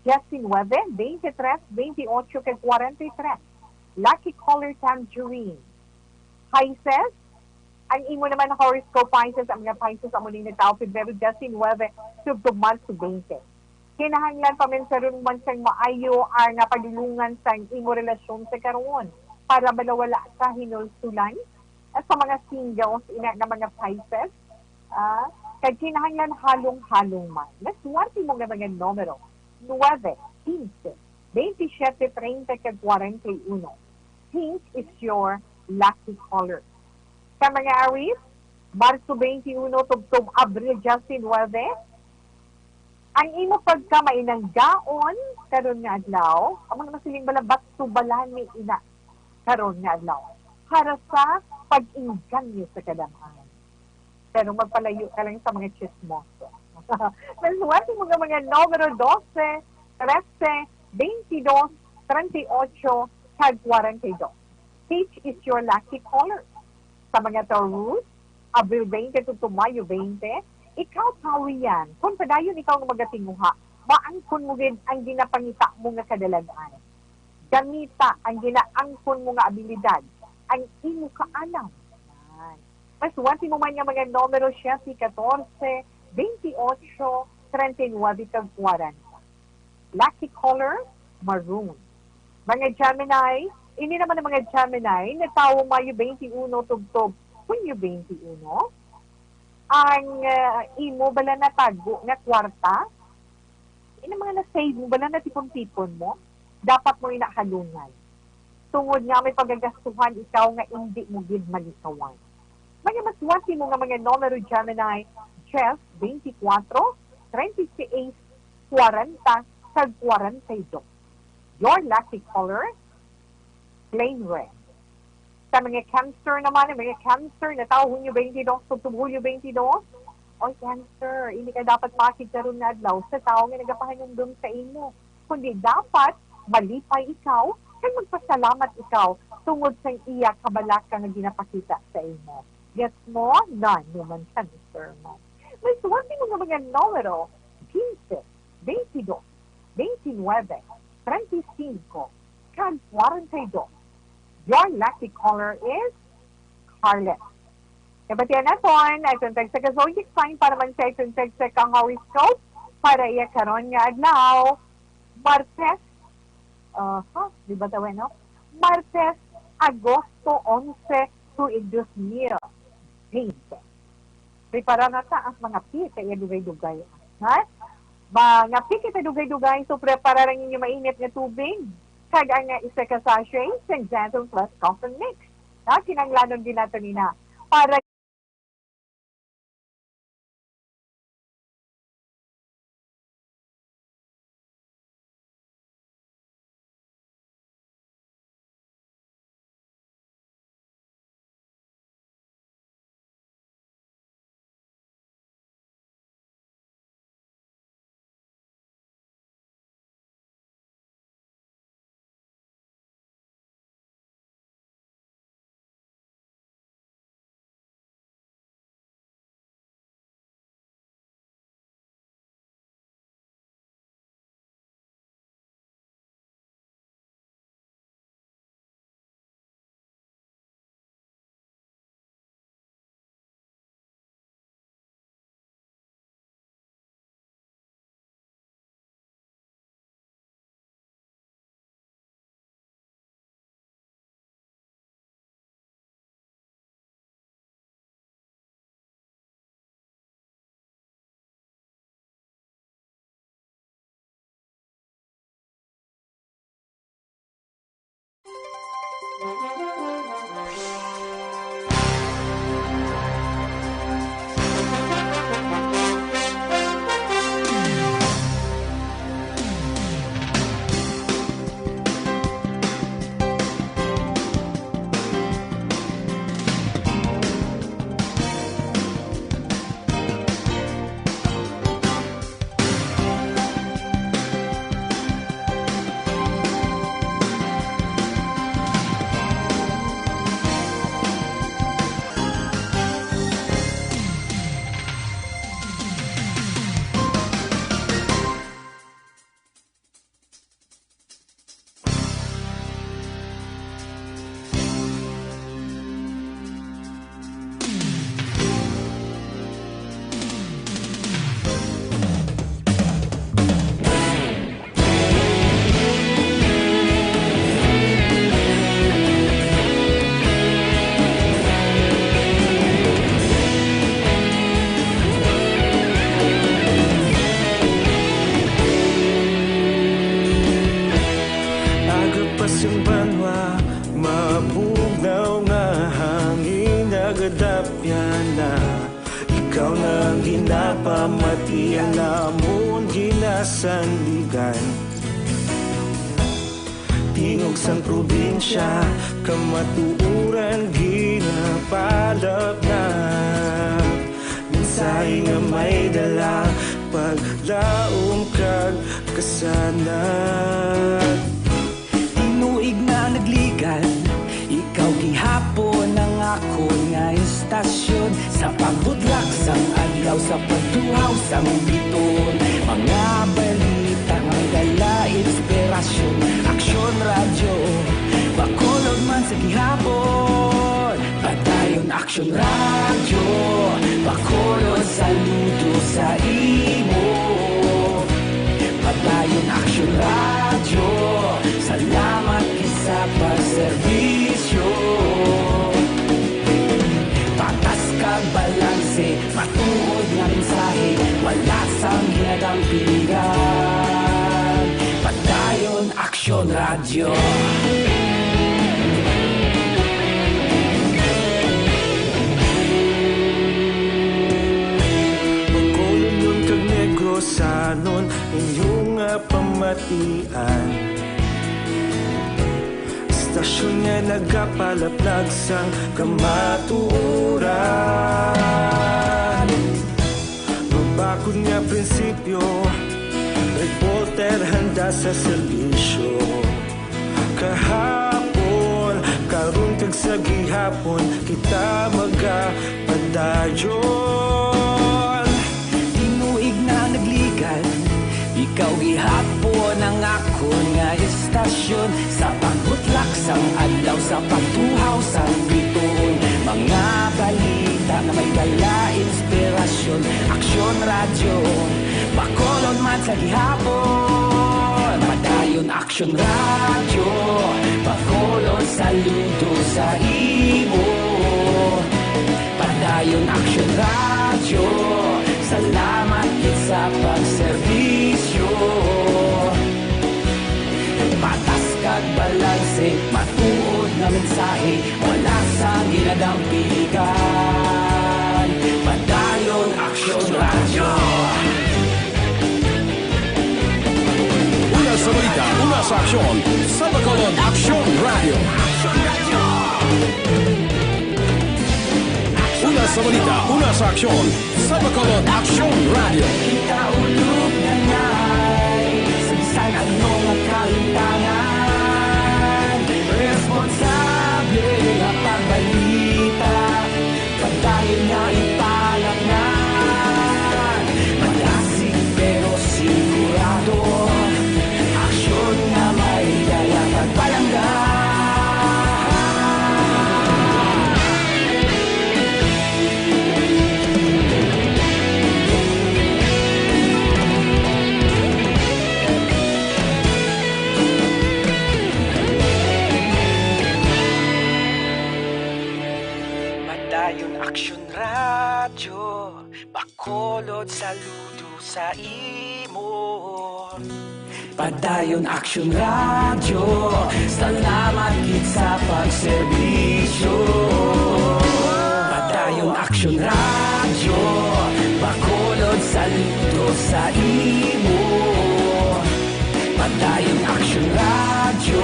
diecinuebe, veintitrés, veintiocho, kag kwarenta y tres. Lucky color, tangerine. Pisces, ang imo naman horoscope, Pisces, ang mga Pisces, amo ning nagtawo Pebrero diecinuebe, tubtob Marso twenty. Kinahanglan pamensaron man sang maayo ang, ah, padulongan sang imo relasyon sa karon para bala wala ka hinulsulan. Sa mga singles, ina nga mga Pisces, ah, kag kinahanglan halong-halong man. Maswerte mo nga mga numero, nuebe, quince, veintisiete, treinta, kag kwarenta y uno. Pink is your lucky color. Sa mga Aries, Marso twenty-uno tubtob Abril diecinuebe, ang imo pagkamainanggaon karon nga adlaw, ang mga nasiling bala, ba't subalan ni ina karon nga adlaw? Para sa pag-inganyo sa kadam-an. Pero magpalayo ka lang sa mga chismoso. Maswerte mo nga mga numero dose, trese, beintidós, treinta y ocho, kag kwarenta y dos. Peach is your lucky color. Sa mga Taurus, Abril twenty to, to Mayo twenty, ikaw, Taurian, kung padayon ikaw nga magatinguha, maangkon mo gid ang ginapangita mo nga kadalag-an. Gamita ang ginaangkon mo nga abilidad, ang imo kaanam. Yan. Maswerte mo man nga mga numero, siyete, katorse, veintiocho, treinta y nuebe, kag kwarenta. Lucky color, maroon. Mga Gemini, ini naman ang mga Gemini, nagtawo Mayo twenty-uno tubtob Hunyo twenty-uno. Ang, ah, imo bala natago nga kwarta, ini mga na-save mo bala, natipon-tipon mo, dapat mo ina halungan. Tungod nga may pagagastuhan ikaw nga indi mo gid malikawan. Mga maswerte mo nga mga numero, Gemini, diyes, twenty-four, treinta y seis, kwarenta, kag kwarenta y dos. Your lucky color, plain red. Sa mga Cancer naman, ang mga Cancer na tawo Hunyo twenty-two, October, Hulyo twenty-two, oy, Cancer, hindi ka dapat maakig karon nga adlaw sa tawo nga nagapahanumdom sa imo, kundi dapat malipay ikaw kag magpasalamat ikaw tungod sang iya kabalaka nga ginapakita sa imo. Gets mo? Na naman, Cancer man. May swerte mo nga mga numero, quince, twenty-dos, twenty-nuebe, treinta y cinco, kag kwarenta y dos. Your lucky color is scarlet. Kabatian naton, ay tuntag sa ka-zodiac sign para man sa tuntag sa ka-horoscope para iya karon nga adlaw, Martes, ah, ha, di ba tawa, no? Martes, Agosto onse, tuig dos mil bente. Prepara na ta ang mga pi kay iya dugay-dugay, ha? Mga pi kay dugay-dugay, so prepara ang inyo mainit nga tubig, kag ang isa ka sachet sa Gentle Plus Coffee Mix. Ha? Kinahanglanon din nato nina para Agapas ang banwa, mabugnaw nga hangin, nagadapyan na. Ikaw na ang ginapamati, ang namon ginasandigan. Tingog sang probinsya, kamatuoran ginapalapnap. Mensahe nga may dala, paglaom kag kasanag. Tinuig na nagligan, ikaw gihapon ang akon nga istasyon. Sa pagbudlak sang adlaw, sa pagtuhaw sang biton, mga balita nga dala inspirasyon. Aksyon Radyo, Bacolod man sa gihapon. Padayon Aksyon Radyo, Bacolod, saludo sa imo. Padayon Aksyon Radyo, salamat gid sa pagserbisyo. Patas kag balanse, matuod nga mensahe, wala sang ginadampingan. Padayon Aksyon Radyo. Bacolodnon kag Negrosanon, inyo nga pamatian. Istasyon nga nagapalaplag sang kamatuoran. Mabakod nga prinsipyo, reporter handa sa serbisyo. Kahapon, karon kag sa gihapon, kita magapadayon. Tinuig na nagligad, ikaw gihapon ang akon nga istasyon. Sa pagbutlak sang adlaw, sa pagtuhaw sang bituon, mga balita nga may dala inspirasyon. Aksyon Radyo, Bacolod man sa gihapon. Padayon Aksyon Radyo, Bacolod saludo sa imo. Padayon Aksyon Radyo, salamat gid sa pagserbisyo. Patas kag balanse, matuod nga mensahe, wala sang ginadampigan. Padayon Aksyon Radyo. Una sa balita, una sa aksyon, sa Bacolod Aksyon Radyo. Una sa balita, una sa aksyon, sa Bacolod Aksyon Radyo. Kita ulog na ngay, sa bisan ano nga kalimtangan, responsable nga pagbalita, padayon nga ipalangnan. Malasig pero sigurado, aksyon nga may dala pagpalangga. Padayon Aksyon Radyo, Bacolod saludo sa imo. Padayon Aksyon Radyo, salamat gid sa pagserbisyo. Padayon Aksyon Radyo, Bacolod saludo sa imo. Padayon Aksyon Radyo,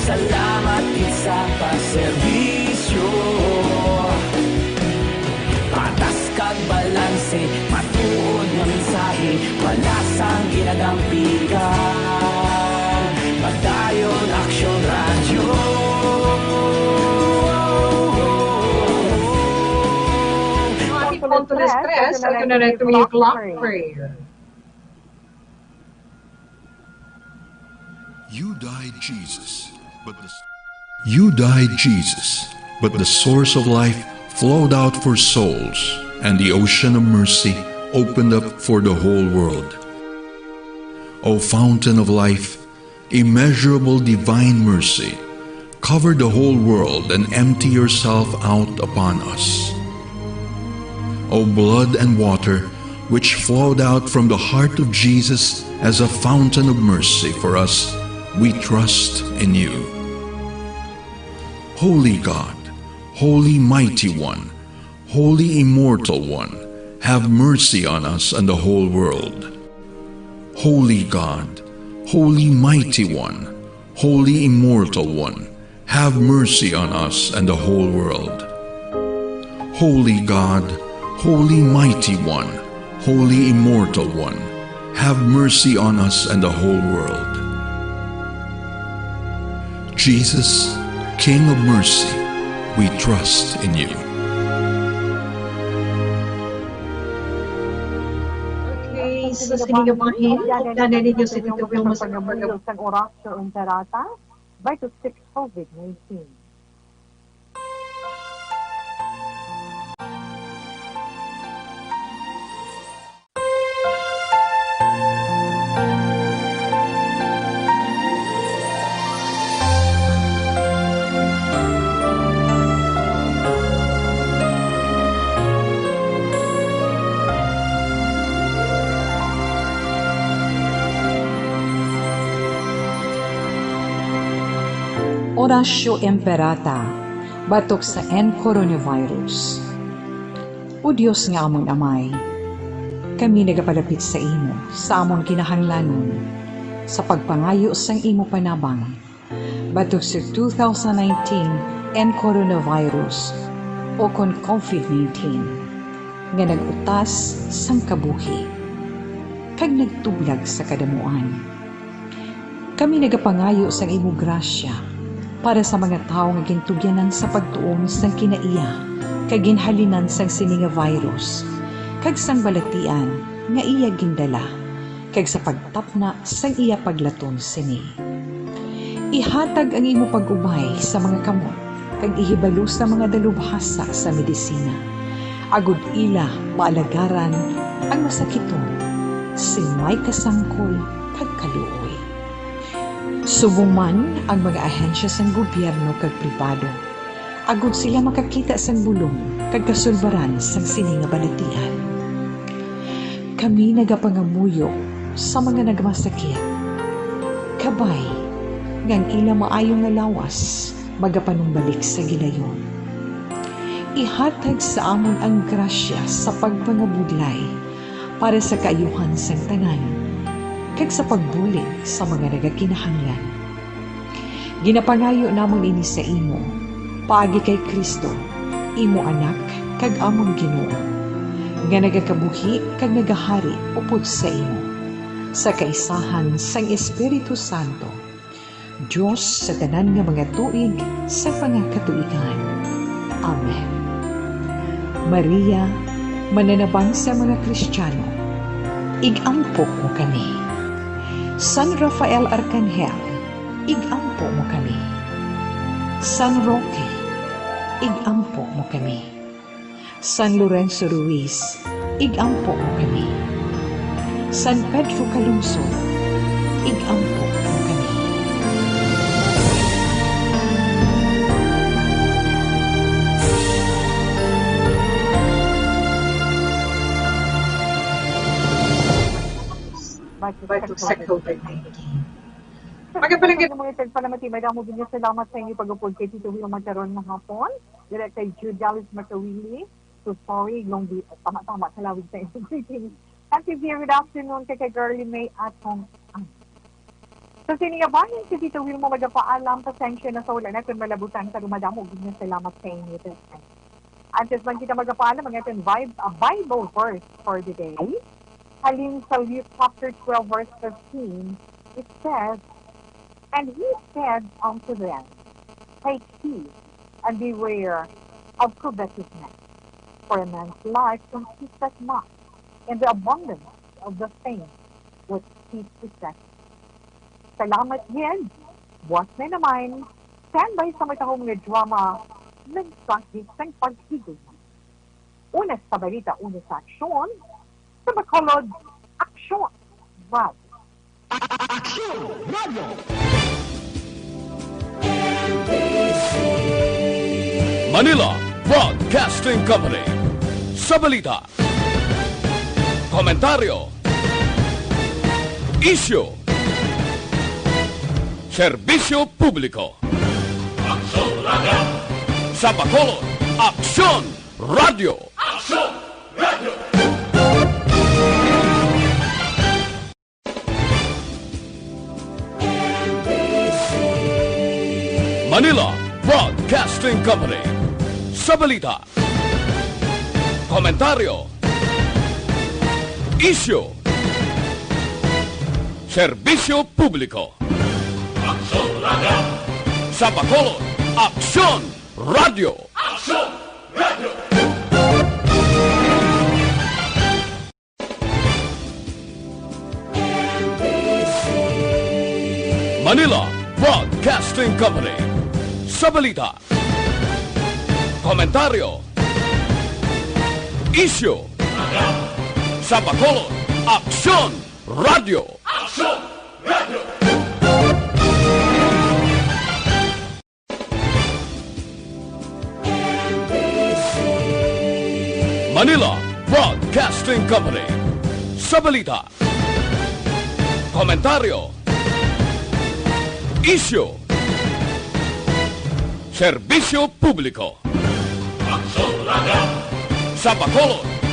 salamat gid sa pagserbisyo. Patas kag balanse, matuod nga mensahe, wala sang ginadampigan. Padayon Aksyon Radyo. Mga Apostoles tres, ito na rin yung clock prayer. You died, Jesus, but the You died, Jesus, but the source of life flowed out for souls, and the ocean of mercy opened up for the whole world. O fountain of life, immeasurable divine mercy, cover the whole world and empty yourself out upon us. O blood and water, which flowed out from the heart of Jesus as a fountain of mercy for us, we trust in you. Holy God, holy mighty one, holy immortal one, have mercy on us and the whole world. Holy God, holy mighty one, holy immortal one, have mercy on us and the whole world. Holy God, holy mighty one, holy immortal one, have mercy on us and the whole world. Jesus, King of mercy, we trust in you. Okay, sa sining nga bahin, updanan ninyo sa inyong pagpamahayag sang oras sa Enterata, by to six COVID nineteen. Oratio Imperata batok sa N coronavirus. O Dios nga amon Amay, kami nagapalapit sa imo sa amon kinahanglanon sa pagpangayo sang imo panabang batok sa two thousand nineteen N coronavirus, o kon COVID nineteen, nga nag-utas sang kabuhi kag nagtublag sa kadamuan. Kami nagapangayo sang imo grasya para sa mga tawo nga gintugyanan sa pagtuon sang kinaiya kag ginhalinan sang sini nga virus kag sang balatian nga iya gindala, kag sa pagtapna sang iya paglaton sini. Ihatag ang imo pag-ubay sa mga kamot kag ihibalo sa mga dalubhasa sa medisina, agod ila maalagaran ang masakiton sing may kasangkol kag kaluoy. Subong man ang mga ahensya sang gobyerno kag pribado, agod sila makakita sang bulong kag kasulbaran sang sini nga balatian. Kami nagapangamuyo sa mga nagmasakit, kabay nga ang ila maayo nga lawas magapanumbalik sa gilayon. Ihatag sa amon ang grasya sa pagpangabudlay para sa kaayuhan sang tanan, kag sa pagbulig sa mga nagakinahanglan. Ginapangayo namon ini sa imo, paagi kay Cristo, imo Anak kag amon Ginoo, nga nagakabuhi kag nagahari upod sa imo, sa kaisahan sang Espiritu Santo, Dios sa tanan nga mga tuig sa mga katuigan. Amen. Maria, mananabang sa mga Kristiyano, ig-ampo mo kami. San Rafael Arkanghel, ig-ampo mo kami. San Roque, ig-ampo mo kami. San Lorenzo Ruiz, ig-ampo mo kami. San Pedro Calungsod, ig-ampo mo kami. Batok sa COVID nineteen. Magapalangga- Mga tagpalamati, madamo gid nga salamat sa inyo pag-upod kay Tito Will Mataron nga hapon. Dira kay Judalis Makawili, so sorry, long di, tama-tama sa lawig sa inyo greetings. Auntie Vera, good afternoon kay, kay Girlie May Atong. Sa sini nga bahin, si Tito Wilmo magapaalam, pasensya na sa wala na kun malabutan, pero madamo gid nga salamat sa inyo. Antes man kita magapaalam, ang aton Bib-, uh, Bible verse for the day. Halin sa Luke chapter twelve, verse fifteen, it says, "And he said unto them, Take heed, and beware of covetousness, for a man's life consisteth not in the abundance of the things which he possesseth." Salamat gid. Buas na naman, standby sa matahom nga drama, Mensahe sang Paghigugma. Una sa balita, una sa aksyon, sa Bacolod, Aksyon Radyo. Aksyon Radyo. Manila Broadcasting Company. Sa balita, komentaryo, isyu, serbisyo publiko. Aksyon Radyo. Sa Bacolod, Aksyon Radyo. Aksyon Radyo. Manila Broadcasting Company. Sa balita, komentaryo, isyu, serbisyo publiko. Aksyon Radyo. Sa Bacolod, Aksyon Radyo. Aksyon Radyo. Manila Broadcasting Company. Sa balita, komentaryo, isyu, sa Bacolod, Aksyon Radyo. Aksyon Radyo. Manila Broadcasting Company. Sa balita, komentaryo, isyu, Serbisyo publiko. Sa Bacolod,